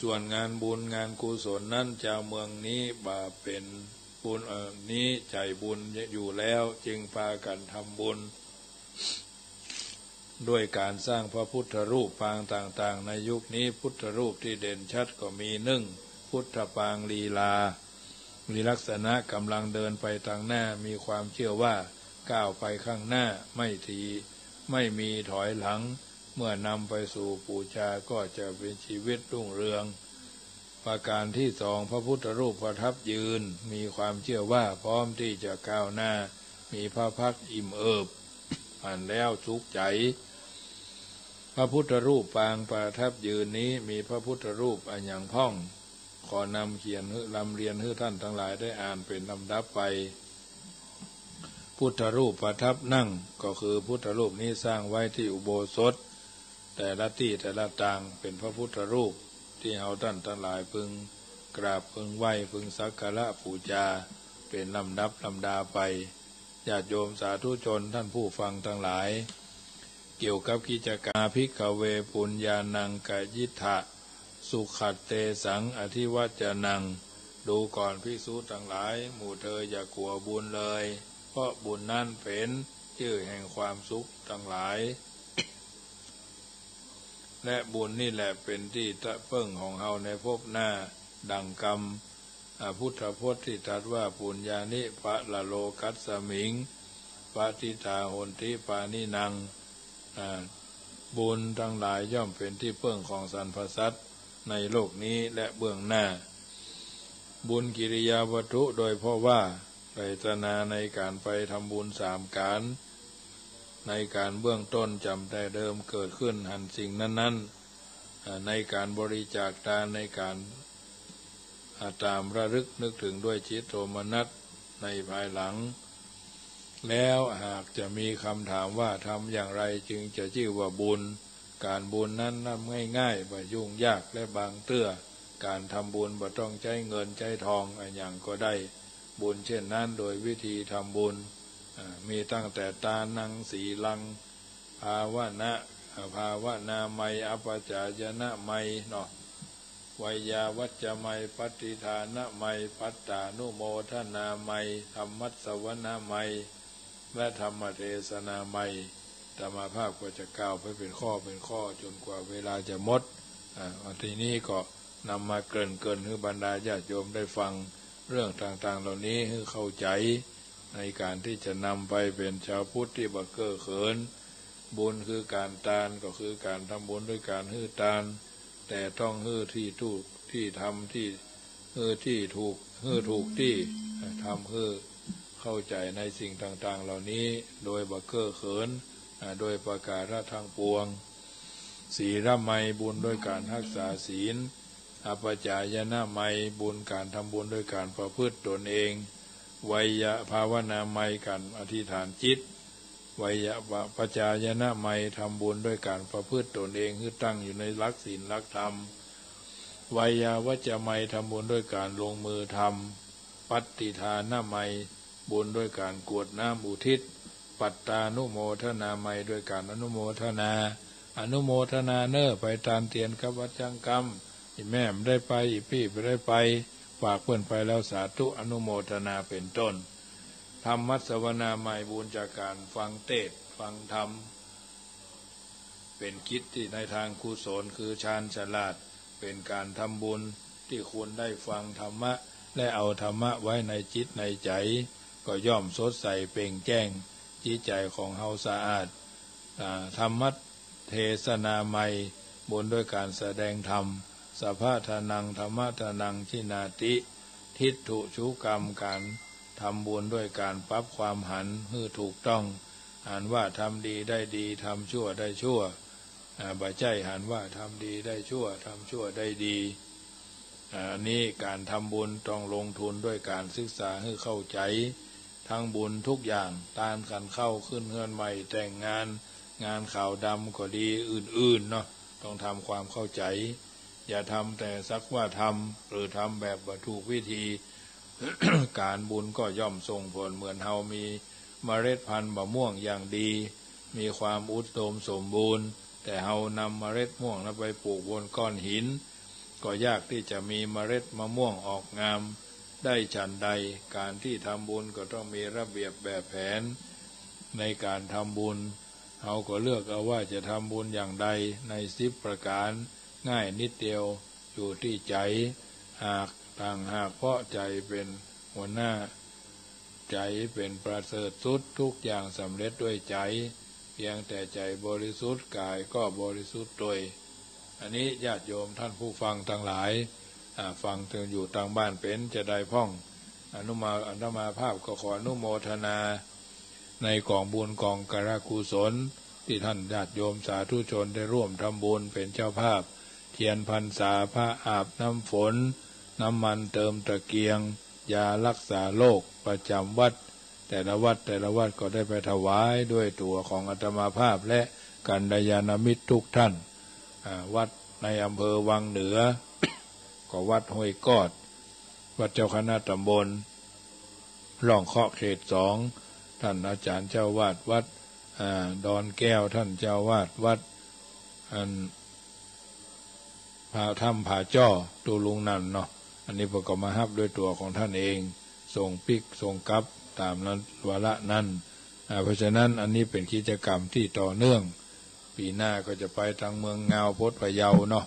ส่วนงานบุญงานกุศลนั้น จาวเมืองนี้บ่าเป๋นบุญ เอ่อ นี้ใจ๋บุญอยู่แล้ว จึงปากั๋นทำบุญ ด้วยก๋านสร้างพระพุทธรูปปางต่างๆ ในยุคนี้พุทธรูปตี้เด่นชัดก็มี นึ่ง พุทธปางลีลา มีลักษณะก๋ำลังเดินไปตางหน้า มีความเจื้อว่าก้าวไปข้างหน้า ไม่ถี ไม่มีถอยหลัง เมื่อนำไปสู่ปู๋จาก็จะมีจีวิตรุ่งเรือง ประก๋านตี้สอง พระพุทธรูปประทับยืน มีความเจื้อว่าพร้อมตี้จะก้าวหน้า มีพระพักตร์อิ่มเอิบ หันแล้วสุขใจ๋ พระพุทธรูปปางประทับยืนนี้มีพระพุทธรูปอะหยังพ่อง ขอนำเขียนหื้อ รำเรียนหื้อต้านตังหลายได้อ่านเป๋นลำดับไป พุทธรูปประทับนั่ง ก็คือพุทธรูปนี้สร้างไว้ตี้อุโบสถ แต่ละตี้แต่ละตางเป๋นพระพุทธรูปตี้เฮาต้านตังหลายพึงกราบพึงไหว้พึงสักการะปู๋จาเป๋นลำดับลำดาไป ญาติโยมสาธุชนต้านผู้ฟังตังหลาย เกี่ยวกับกิจก๋าน ภิกขเว ปุญญานังกะยิฏฐะ สุขัตเตสังอธิวัจจนัง ดูก่อนภิกษุตังหลาย หมู่เธออย่ากั๋วบุญเลย เพราะบุญนั้นเป๋นจื้อแห่งความสุขตังหลาย และบุญนี้แหละเป๋นตี้เปิ้งของเฮาในภพหน้า ดังกำ อ่า พุทธพจน์ตี้ตรัสว่า ปุญญานิ ปะระโลกัสสมิง ปะทิฏฐา หนติ ปาณินัง อ่า บุญตังหลายย่อมเป๋นตี้เปิ้งของสรรพสัตว์ในโลกนี้และเบื้องหน้า บุญกิริยาวัตถุ โดยเฉพาะว่า เจตนาในก๋านไปทำบุญสามก๋าน ในก๋านเบื้องต้นจ๋ำแต่เดิมเกิดขึ้นหันสิ่งนั้นๆ อ่า ในก๋านบริจาคตาน ในก๋าน อ่า ตามระลึกนึกถึงด้วยจิตโสมนัสในภายหลัง แล้วหากจะมีคำถามว่าทำอย่างไรจึงจะจื้อว่าบุญ ก๋านบุญนั้นนับง่ายๆ บ่ยุ่งยาก และบางเตื้อก๋านทำบุญบ่ต้องใจ๊เงินใจ๊ทองอะหยังก็ได้บุญเช่นนั้นโดยวิธีทำบุญ อ่า มีตั้งแต่ตานัง สีลัง ภาวนา อ่า ภาวนาไมย อัปปจายนะไมยเนาะ ไวยาวัจจะไมย ปัตติทานะไมย ปัตตานุโมทนาไมย ธัมมัสสวนะไมย และธรรมเทศนาไมย อาตมาภาพก็จะกล่าวไปเป๋นข้อเป๋นข้อจ๋นกว่าเวลาจะหมด อ่า ทีนี้ก็นำมาเกริ่นเกริ่นหื้อบรรดาญาติโยมได้ฟังเรื่องต่างๆ เหล่านี้หื้อเข้าใจ๋ ในก๋านตี้จะนำไปเป๋นชาวพุทธตี้บ่เก้อเขิน บุญคือก๋านตาน ก็คือก๋านทำบุญด้วยก๋านหื้อตาน แต่ต้องหื้อตี้ถูก ตี้ทำตี้ หื้อตี้ถูก หื้อถูกตี้ ทำหื้อเข้าใจ๋ในสิ่งต่างๆ เหล่านี้ โดยบ่เก้อเขิน อ่า โดยประก๋าระตังปวง ศีลมัย บุญด้วยก๋านฮักษาศีล อัปปจายนะมัย บุญก๋านทำบุญด้วยก๋านประพฤติตนเอง ไวยภาวนามัย ก๋านอธิษฐานจิต ไวยปจายนะมัย ทำบุญด้วยก๋านประพฤติตนเองหื้อตั้งอยู่ในหลักศีลหลักธรรม ไวยาวัจจะมัย ทำบุญด้วยก๋านลงมือทำ ปัตติทานะมัย บุญด้วยก๋านกรวดน้ำอุทิศ ปัตตานุโมทนามัย ด้วยก๋านอนุโมทนา อนุโมทนาเน่อ ไปตานเตียนกับวัดจังกำ อี่แม่บ่ได้ไป อี่ปี้บ่ได้ไป ฝากเปิ้นไปแล้ว สาธุ อนุโมทนา เป๋นต้น ธรรมสวนามัย บุญจากก๋านฟังเตสน์ ฟังธรรม เป๋นกิจตี้ในตางกุศล คือชาญฉลาด เป๋นก๋านทำบุญตี้คนได้ฟังธรรมะ และเอาธรรมะไว้ในจิตในใจ๋ ก็ย่อมสดใสเปล่งแจ้ง จิตใจ๋ของเฮาสะอาด อ่า ธรรมเทศนามัย บุญด้วยก๋านแสดงธรรม สัพพะทานัง ธัมมะทานัง ทิฏฐินาติ ทิฏฐิสุกัม ก๋านทำบุญด้วยก๋านปรับความหันหื้อถูกต้อง หันว่าทำดีได้ดี ทำชั่วได้ชั่ว อ่า บ่ใจ้หันว่าทำดีได้ชั่ว ทำชั่วได้ดี อ่า อันนี้ก๋านทำบุญต้องลงทุนด้วยก๋านศึกษาหื้อเข้าใจ๋ ตังบุญกู้อย่าง ตานขันข้าว ขึ้นเฮือนใหม่ แต่งงาน งานขาวดำก็ดี อื่นๆ เนาะ ต้องทำความเข้าใจ๋ อย่าทำแต่สักว่าทำ หรือทำแบบบ่ถูกวิธี ก๋านบุญก็ย่อมส่งผลเหมือนเฮามีเมล็ดพันธุ์มะม่วงอย่างดี มีความอุดมสมบูรณ์ แต่เฮานำเมล็ดม่วงนั้นไปปลูกบนก้อนหิน ก็ยากตี้จะมีเมล็ดมะม่วงออกงามได้ฉันใด ก๋านตี้ทำบุญก็ต้องมีระเบียบแบบแผนในก๋านทำบุญ เฮาก็เลือกเอาว่าจะทำบุญอย่างใดในสิบประก๋าน ง่ายนิดเดียว อยู่ตี้ใจ๋ หากต่างหากเพราะใจ๋เป๋นหัวหน้า ใจ๋เป๋นประเสริฐสุด กู้อย่างสำเร็จด้วยใจ๋ เพียงแต่ใจ๋บริสุทธิ์ ก๋ายก็บริสุทธิ์ตวย อันนี้ญาติโยมต้านผู้ฟังตังหลาย อ่า ฟังอยู่ตางบ้านเป๋นจาใดพ่อง อาตมา อาตมาภาพก็ขออนุโมทนา ในก๋องบุญก๋องกรกุศล ตี้ต้านญาติโยมสาธุชนได้ร่วมทำบุญเป๋นเจ้าภาพ เตียนพรรษา ผ้าอาบน้ำฝน น้ำมันเติมตะเกียง ยารักษาโรคประจ๋ำวัด แต่ละวัดแต่ละวัดก็ได้ไปถวายด้วยตั๋วของอาตมาภาพและกัลยาณมิตรกู้ต้าน อ่า วัดในอำเภอวังเหนือ ก็วัดห้วยกอด วัดเจ้าคณะตำบลร่องเคาะเขตสอง ต้านอาจ๋ารย์เจ้าอาวาสวัด อ่า ดอนแก้ว ต้านเจ้าอาวาสวัด อัน ผา ถ้ำผาจ้อ ตุ๊ลุงนั่นเนาะ อันนี้เปิ้นก็มาฮับด้วยตั๋วของต้านเอง ส่งปิ๊กส่งกลับต๋ามนั้นวาระนั้น อ่า เพราะฉะนั้นอันนี้เป๋นกิจกรรมตี้ต่อเนื่อง ปี๋หน้าก็จะไปตางเมืองงาว พดพะเยาเนาะ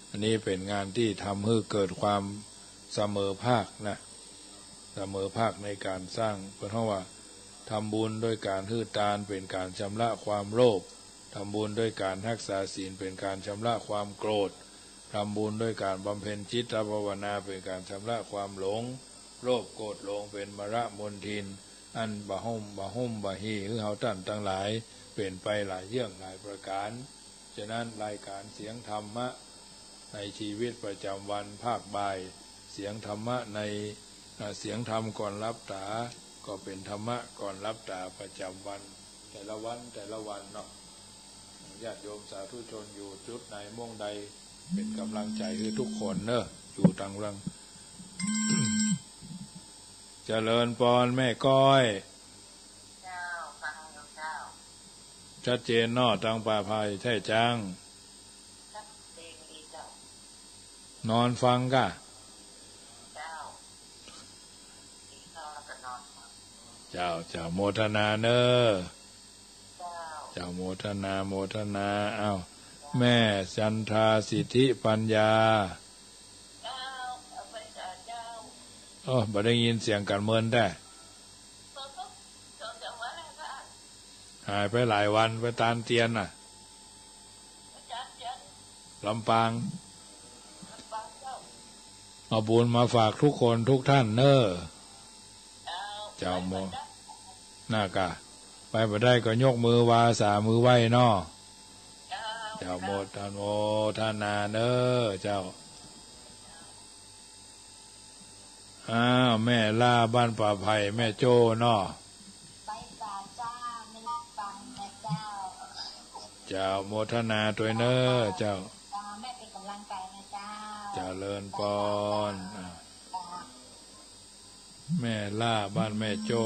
อันนี้เป๋นงานตี้ทำหื้อเกิดความเสมอภาคนะ เสมอภาคในก๋านสร้าง เปิ้นฮ้องว่า ทำบุญด้วยก๋านหื้อตานเป๋นก๋านชำระความโลภ ทำบุญด้วยก๋านฮักษาศีลเป๋นก๋านชำระความโกรธ ทำบุญด้วยก๋านบำเพ็ญจิตภาวนาเป๋นก๋านชำระความหลง โลภโกรธหลงเป๋นมลมลทิน อันบ่ห่ม บ่ห่มบ่ฮี่หื้อเฮาต้านตังหลาย เป๋นไปหลายเยื่องหลายประก๋าน ฉะนั้นรายก๋านเสียงธรรมะในชีวิตประจ๋ำวันภาคบ่าย เสียงธรรมะใน อ่า เสียงธรรมก่อนหลับต๋า ก็เป๋นธรรมะก่อนหลับต๋าประจ๋ำวัน แต่ละวันแต่ละวันเนาะ ญาติโยมสาธุชนอยู่จุดใดม่วงใด เป๋นก๋ำลังใจ๋หื้อกู้คนเนาะ อยู่ตางเมือง เจริญปอนแม่ก้อย เจ้า ฟังอยู่เจ้า ชัดเจนเนาะ ตางป่าไผ่แท้จัง ชัดเจนดีเจ้า นอนฟังก่ะ เจ้า กิ๋นข้าวแล้วก็นอนฟัง เจ้า เจ้า โมทนาเน่อ เจ้า เจ้า โมทนา โมทนา อ้าว แม่จันทราสิทธิปัญญา เจ้า เอาไปเจ้า เจ้า โอ้ บ่ได้ยินเสียงกั๋นเมินแต๊ หายไปหลายวัน ไปตานเตียนน่ะ ลำปาง เอาบุญมาฝากทุกคนทุกท่านเน่อ เจ้า โม น่ากะ ไปบ่ได้ก็ยกมือวาสามือไหว้เนาะ เจ้า โมท โมทนาเน่อ เจ้า อ้าว แม่ล่าบ้านป่าไผ่ แม่โจ้เนาะ ไปป่าจ้า ไม่ได้ฟังนะเจ้า เจ้า โมทนาตวยเน่อ เจ้า จ้า แม่เป็นกำลังใจนะเจ้า เจริญปอน อ่ะ จ้า แม่ล่าบ้านแม่โจ้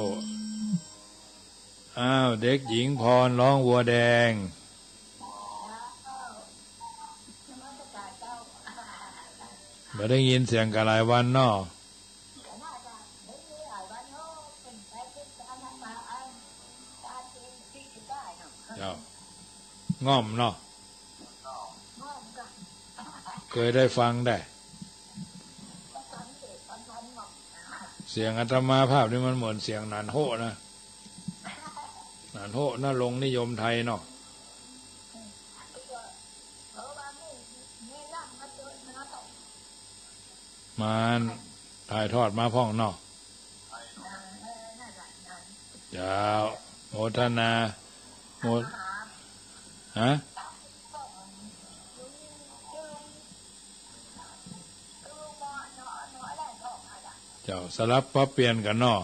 อ้าว เด็กหญิงพรร้องวัวแดง บ่ได้ยินเสียงกั๋นหลายวันเนาะ เจ้า ง่อมเนาะ เคยได้ฟังได้ เสียงอาตมาภาพนี่มันเหมือนเสียงหนานโฮะนะ หนานโฮะ ณรงค์นิยมไทยเนาะ มาถ่ายทอดมาพ่องเนาะ เจ้า โมทนา โม ฮะ เจ้า สลับปรับเปลี่ยนกั๋นเนาะ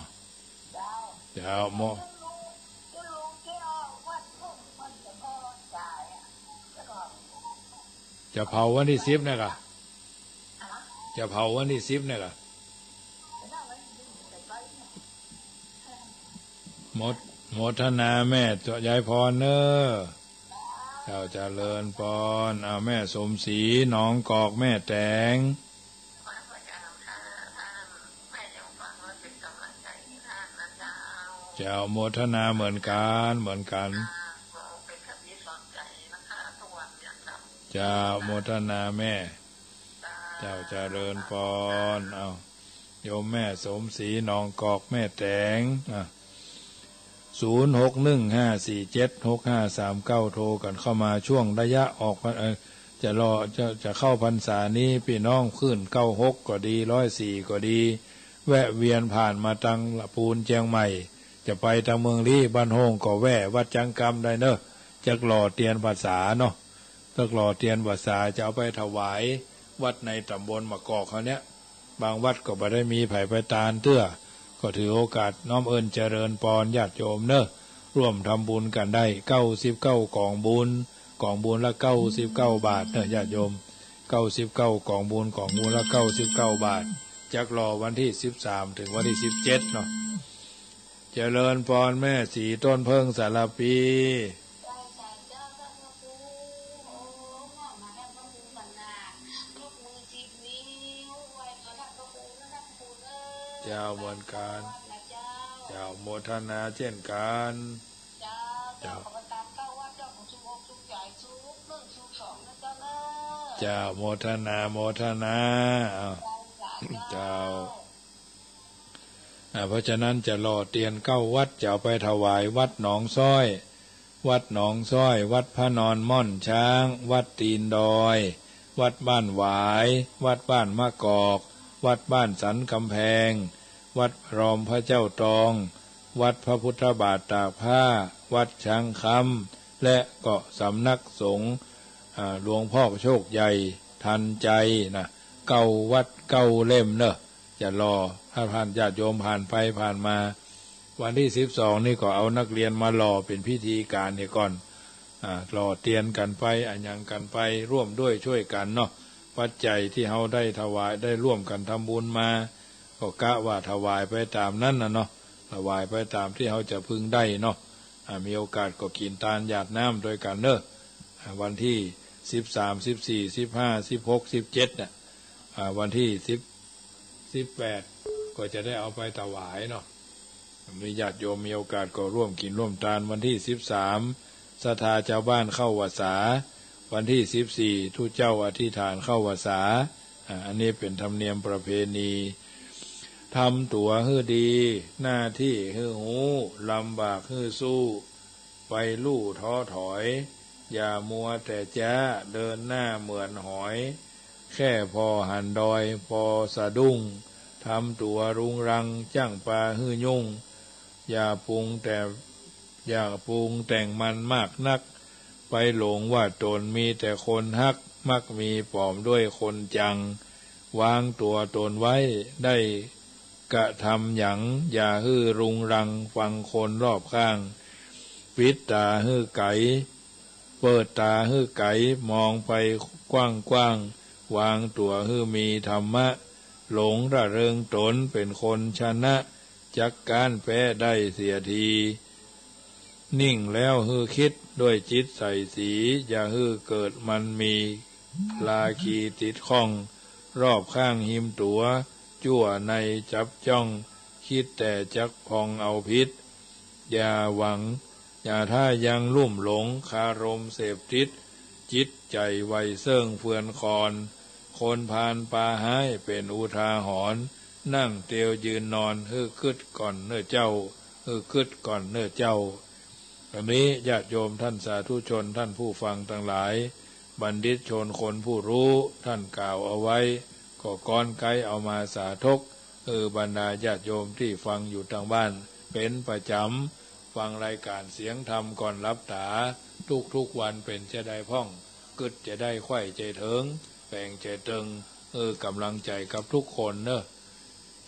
เจ้า โม จะเผาวันตี้สิบเนี่ยก่ะ จะเผาวันตี้สิบเนี่ยก่ะ โมท- โมทนาแม่ยายพรเน่อ เจ้า เจริญปอน เอาแม่สมศรี หนองกอก แม่แตง เจ้า โมทนาเหมือนกั๋น เหมือนกั๋น เจ้า โมทนาแม่ เจ้า เจริญปอน เอา โยมแม่สมศรี หนองกอก แม่แตง อ่ะ ศูนย์หกหนึ่งห้าสี่เจ็ดหกห้าสามเก้า โทรกั๋นเข้ามา ช่วงระยะออกพรร- เอ่อ จะรอ จะ จะเข้าพรรษานี้ ปี้น้องคลื่นเก้าหกก็ดี ร้อยสี่ก็ดี แวะเวียนผ่านมาตังละปูนเจียงใหม่ จะไปตังเมืองลี้ บ้านโฮ่งก็แวะ วัดจังกำได้เน่อ จักหล่อเตียนพรรษาเนาะ จักหล่อเตียนพรรษา จะเอาไปถวายวัดในต๋ำบลหมากกอกเฮาเนี่ย บางวัดก็บ่ได้มีใผไปตานเตื้อ ก็ถือโอกาสน้อมเอิ้นเจริญปอนญาติโยมเน่อ ร่วมทำบุญกั๋นได้ เก้าสิบเก้ากองบุญ กองบุญละเก้าสิบเก้าบาทเน่อญาติโยม เก้าสิบเก้ากองบุญ กองบุญละเก้าสิบเก้าบาท จักหล่อวันตี้สิบสาม เถิงวันตี้สิบเจ็ดเนาะ เจริญปอนแม่ศรี ต้นเพิ่งสารภี เจ้า เหมือนกั๋น เจ้า โมทนาเจ้นกั๋น เจ้า เจ้า เจ้า ขอประทานเก้าวัด เจ้า ของชุมอกชุมใจ๋ ชุมนึ่งชุมสองนะเจ้าเน่อ เจ้า โมทนา โมทนา อ้าว เจ้า เจ้า อ่า เพราะฉะนั้นจะหล่อเตียนเก้าวัด จะเอาไปถวายวัดหนองซ้อย วัดหนองซ้อย วัดพระนอนม่อนช้าง วัดตีนดอย วัดบ้านหวาย วัดบ้านมะกอก วัดบ้านสันกำแพง วัดรอมพระเจ้าตอง วัดพระพุทธบาทตากผ้า วัดช้างคำ และก็สำนักสงฆ์ อ่า หลวงพ่อโชคใหญ่ทันใจนะ เก้าวัดเก้าเล่มเนอะ จะหล่อ ถ้าผ่านญาติโยมผ่านไปผ่านมา วันตี้สิบสองนี่ก็เอานักเรียนมาหล่อเป๋นพิธีก๋านเหียก่อน อ่า หล่อเตียนกั๋นไป อะหยังกั๋นไป ร่วมด้วยช่วยกั๋นเนาะ ปัจจัยตี้เฮาได้ถวาย ได้ร่วมกั๋นทำบุญมา ก็กะว่าถวายไปต๋ามนั้นน่ะเนาะ ถวายไปต๋ามตี้เฮาจะพึงได้เนาะ อ่า มีโอกาสก็กิ๋นตานหยาดน้ำตวยกั๋นเนอะ อ่า วันตี้สิบสาม สิบสี่ สิบห้า สิบหก สิบเจ็ด น่ะ อ่า วันตี้สิบ สิบแปด ก็จะได้เอาไปถวายเนาะ มีญาติโยมมีโอกาสก็ร่วมกิ๋นร่วมตาน วันตี้สิบสาม ศรัทธาจาวบ้านเข้าพรรษา วันตี้สิบสี่ ตุ๊เจ้าอธิษฐานเข้าพรรษา อ่า อันนี้เป๋นธรรมเนียมประเพณี ทำตั๋วหื้อดี หน้าตี้หื้อฮู้ ลำบากหื้อสู้ ไปลู่ท้อถอย อย่ามัวแต่จ๊า เดินหน้าเหมือนหอย แค่ผ่อหันดอยปอสะดุ้ง ทำตั๋วรุงรัง จ้างปาหื้อยุ่ง อย่าปรุงแต่ อย่าปรุงแต่งมันมากนัก ไปหลงว่าต๋นมีแต่คนฮัก มักมีป๋อมด้วยคนจัง วางตั๋วต๋นไว้ ได้กระทำหยัง อย่าหื้อรุงรัง ฟังคนรอบข้าง ปิดต๋าหื้อไก๋ เปิดต๋าหื้อไก๋ มองไปกว้างๆ วางตั๋วหื้อมีธรรมะ หลงร่าเริงต๋นเป๋นคนชนะ จักก๊านแป๊ได้เสียที นิ่งแล้วหื้อคิดด้วยจิตใสสี อย่าหื้อเกิดมันมี ราคีติดข้อง รอบข้างฮิมตั๋ว จั่วในจับจ้อง คิดแต่จักปองเอาผิด อย่าหวัง อย่าถ้ายังลุ่มหลง คารมเสพติด จิตใจ๋ไหวเซิ่งเฟือนคลอน คนพาลปาฮ้ายเป๋นอุทาหรณ์ นั่งเตียวยืนนอน หื้อกึ๊ดก่อนเน่อเจ้า หื้อกึ๊ดก่อนเน่อเจ้า อันนี้ญาติโยมท่านสาธุชน ท่านผู้ฟังตังหลาย บัณฑิตชนคนผู้ฮู้ ท่านกล่าวเอาไว้ ก็ก๊อนไก๊เอามาสาธก หื้อบรรดาญาติโยมตี้ฟังอยู่ตางบ้านเป๋นประจ๋ำ ฟังรายก๋านเสียงธรรมก่อนหลับต๋า ทุกๆ วันเป๋นจาใดพ่อง กึ๊ดจาใดใค่เจิ่งเถิง แป๋งเจิ่งเถิง หื้อก๋ำลังใจ๋กับทุกคนเน่อ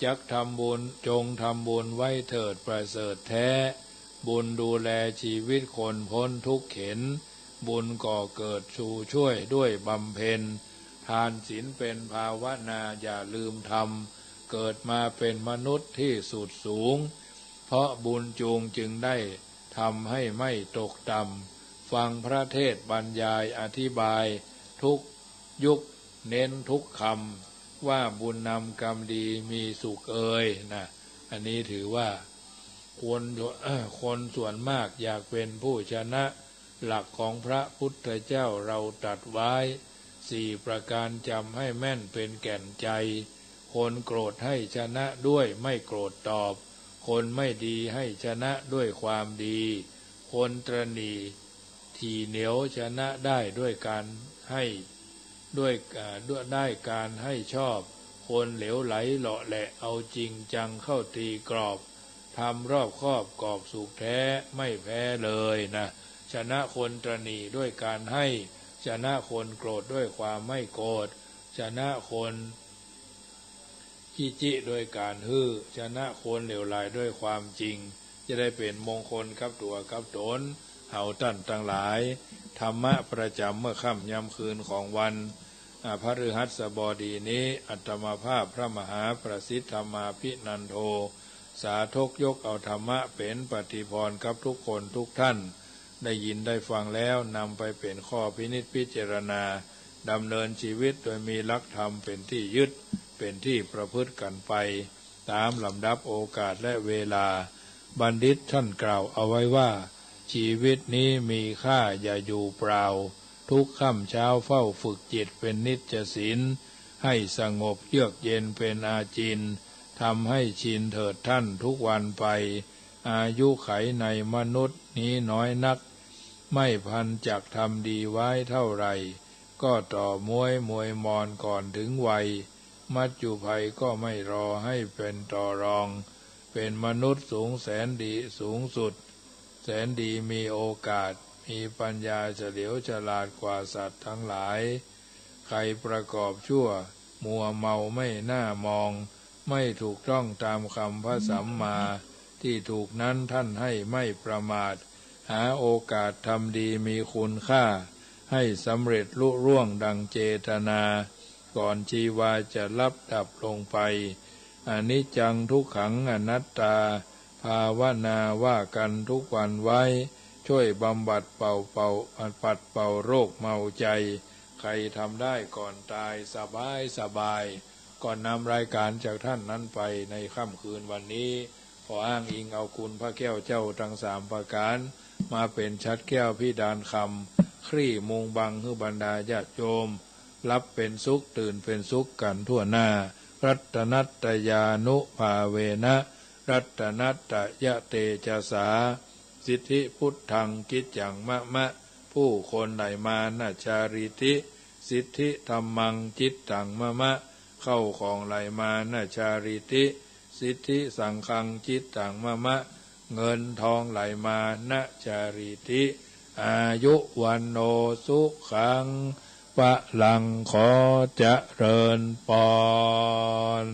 จักทำบุญ จงทำบุญไว้เถิดประเสริฐแท้ บุญดูแลชีวิตคนพ้นทุกข์เข็ญ บุญก่อเกิดชูช่วยด้วยบำเพ็ญ ทานศีลเพ็ญภาวนาอย่าลืมทำ เกิดมาเป๋นมนุษย์ตี้สุดสูง เพราะบุญจูงจึงได้ทำให้ไม่ตกต่ำ ฟังพระเทศน์บรรยายอธิบายทุกยุค เน้นทุกคำ ว่าบุญนำกรรมดีมีสุขเอยนะ อันนี้ถือว่าคน คนส่วนมากอยากเป๋นผู้ชนะ หลักของพระพุทธเจ้าเราตรัสไว้สี่ประการ จ๋ำให้แม่นเป๋นแก่นใจ๋ คนโกรธให้ชนะด้วยไม่โกรธตอบ คนไม่ดีให้ชนะด้วยความดี คนตระหนี่ ถี่เหนียวชนะได้ด้วยการให้ ด้วย อ่า ด้วย ได้การให้ชอบ คนเหลวไหลเหลาะแหละเอาจริงจังเข้าตีกรอบ ทำรอบคอบกอบสุขแท้ไม่แพ้เลยนะ ชนะคนตระหนี่ด้วยการให้ ชนะคนโกรธด้วยความไม่โกรธ ชนะคน ขี้จี้ด้วยการหื้อ ชนะคนเหลวไหลด้วยความจริง จะได้เป๋นมงคลกับตั๋วกับต๋น เฮาต้านตังหลาย ธรรมะประจ๋ำเมื่อค่ำยามคืนของวัน อ่า พฤหัสบดีนี้ อาตมาภาพพระมหาประสิทธิ์ธรรมาภินันโท สาธกยกเอาธรรมะเป๋นปฏิภรณ์กับทุกคนทุกท่าน ได้ยินได้ฟังแล้วนำไปเป๋นข้อพินิจพิจารณา ดำเนินชีวิตโดยมีหลักธรรมเป๋นตี้ยึด เป๋นตี้ประพฤติกั๋นไป ต๋ามลำดับโอกาสและเวลา บัณฑิตท่านกล่าวเอาไว้ว่า ชีวิตนี้มีค่าอย่าอยู่เปล่า ทุกค่ำเช้าเฝ้าฝึกจิตเป๋นนิจศีล ให้สงบเยือกเย็นเป๋นอาจิน ทำให้ชินเถิดท่านทุกวันไป อายุขัยในมนุษย์นี้น้อยนัก ไม่พันจักทำดีไว้เท่าไหร่ ก็ต่อม้วยมวยมอนก่อนถึงวัย มัจจุภัยก็ไม่รอให้เป๋นต่อรอง เป๋นมนุษย์สูงแสนดีสูงสุด แสนดีมีโอกาส มีปัญญาเฉลียวฉลาดกว่าสัตว์ทั้งหลาย ใครประกอบชั่ว มัวเมาไม่น่ามอง ไม่ถูกต้องตามคำพระสัมมา ที่ถูกนั้นท่านให้ไม่ประมาท หาโอกาสทำดีมีคุณค่า ให้สำเร็จลุล่วงดังเจตนา ก่อนชีวาจะลับดับลงไป อนิจจังทุกขังอนัตตา ภาวนาว่ากั๋นทุกวันไว้ ช่วยบำบัดเป่าเป่า ปัดเป่าโรคเมาใจ ใครทำได้ก่อนตายสบายสบาย ก็นำรายการจากท่านนั้นไปในค่ำคืนวันนี้ ขออ้างอิงเอาคุณพระแก้วเจ้าทั้งสามประการ มาเป๋นฉัตรแก้วพิดานคำ คลี่มุงบังหื้อบรรดาญาติโยม หลับเป๋นสุข ตื่นเป๋นสุขกั๋นทั่วหน้า รัตนัตตยานุภาเวนะ รัตนัตตยเตจสา Siddhi phuṭṭhaṃ cityaṃ mama, ผู้คนไหลมานะ chārīti. Siddhi dhammaṃ cittaṃ mama, เข้าของไหลมานะ chārīti. Siddhi saṅghaṃ cittaṃ mama, เงินทองไหลมานะ chārīti. Āyu vaṇṇo sukhaṃ palaṃ ขอเจริญปอน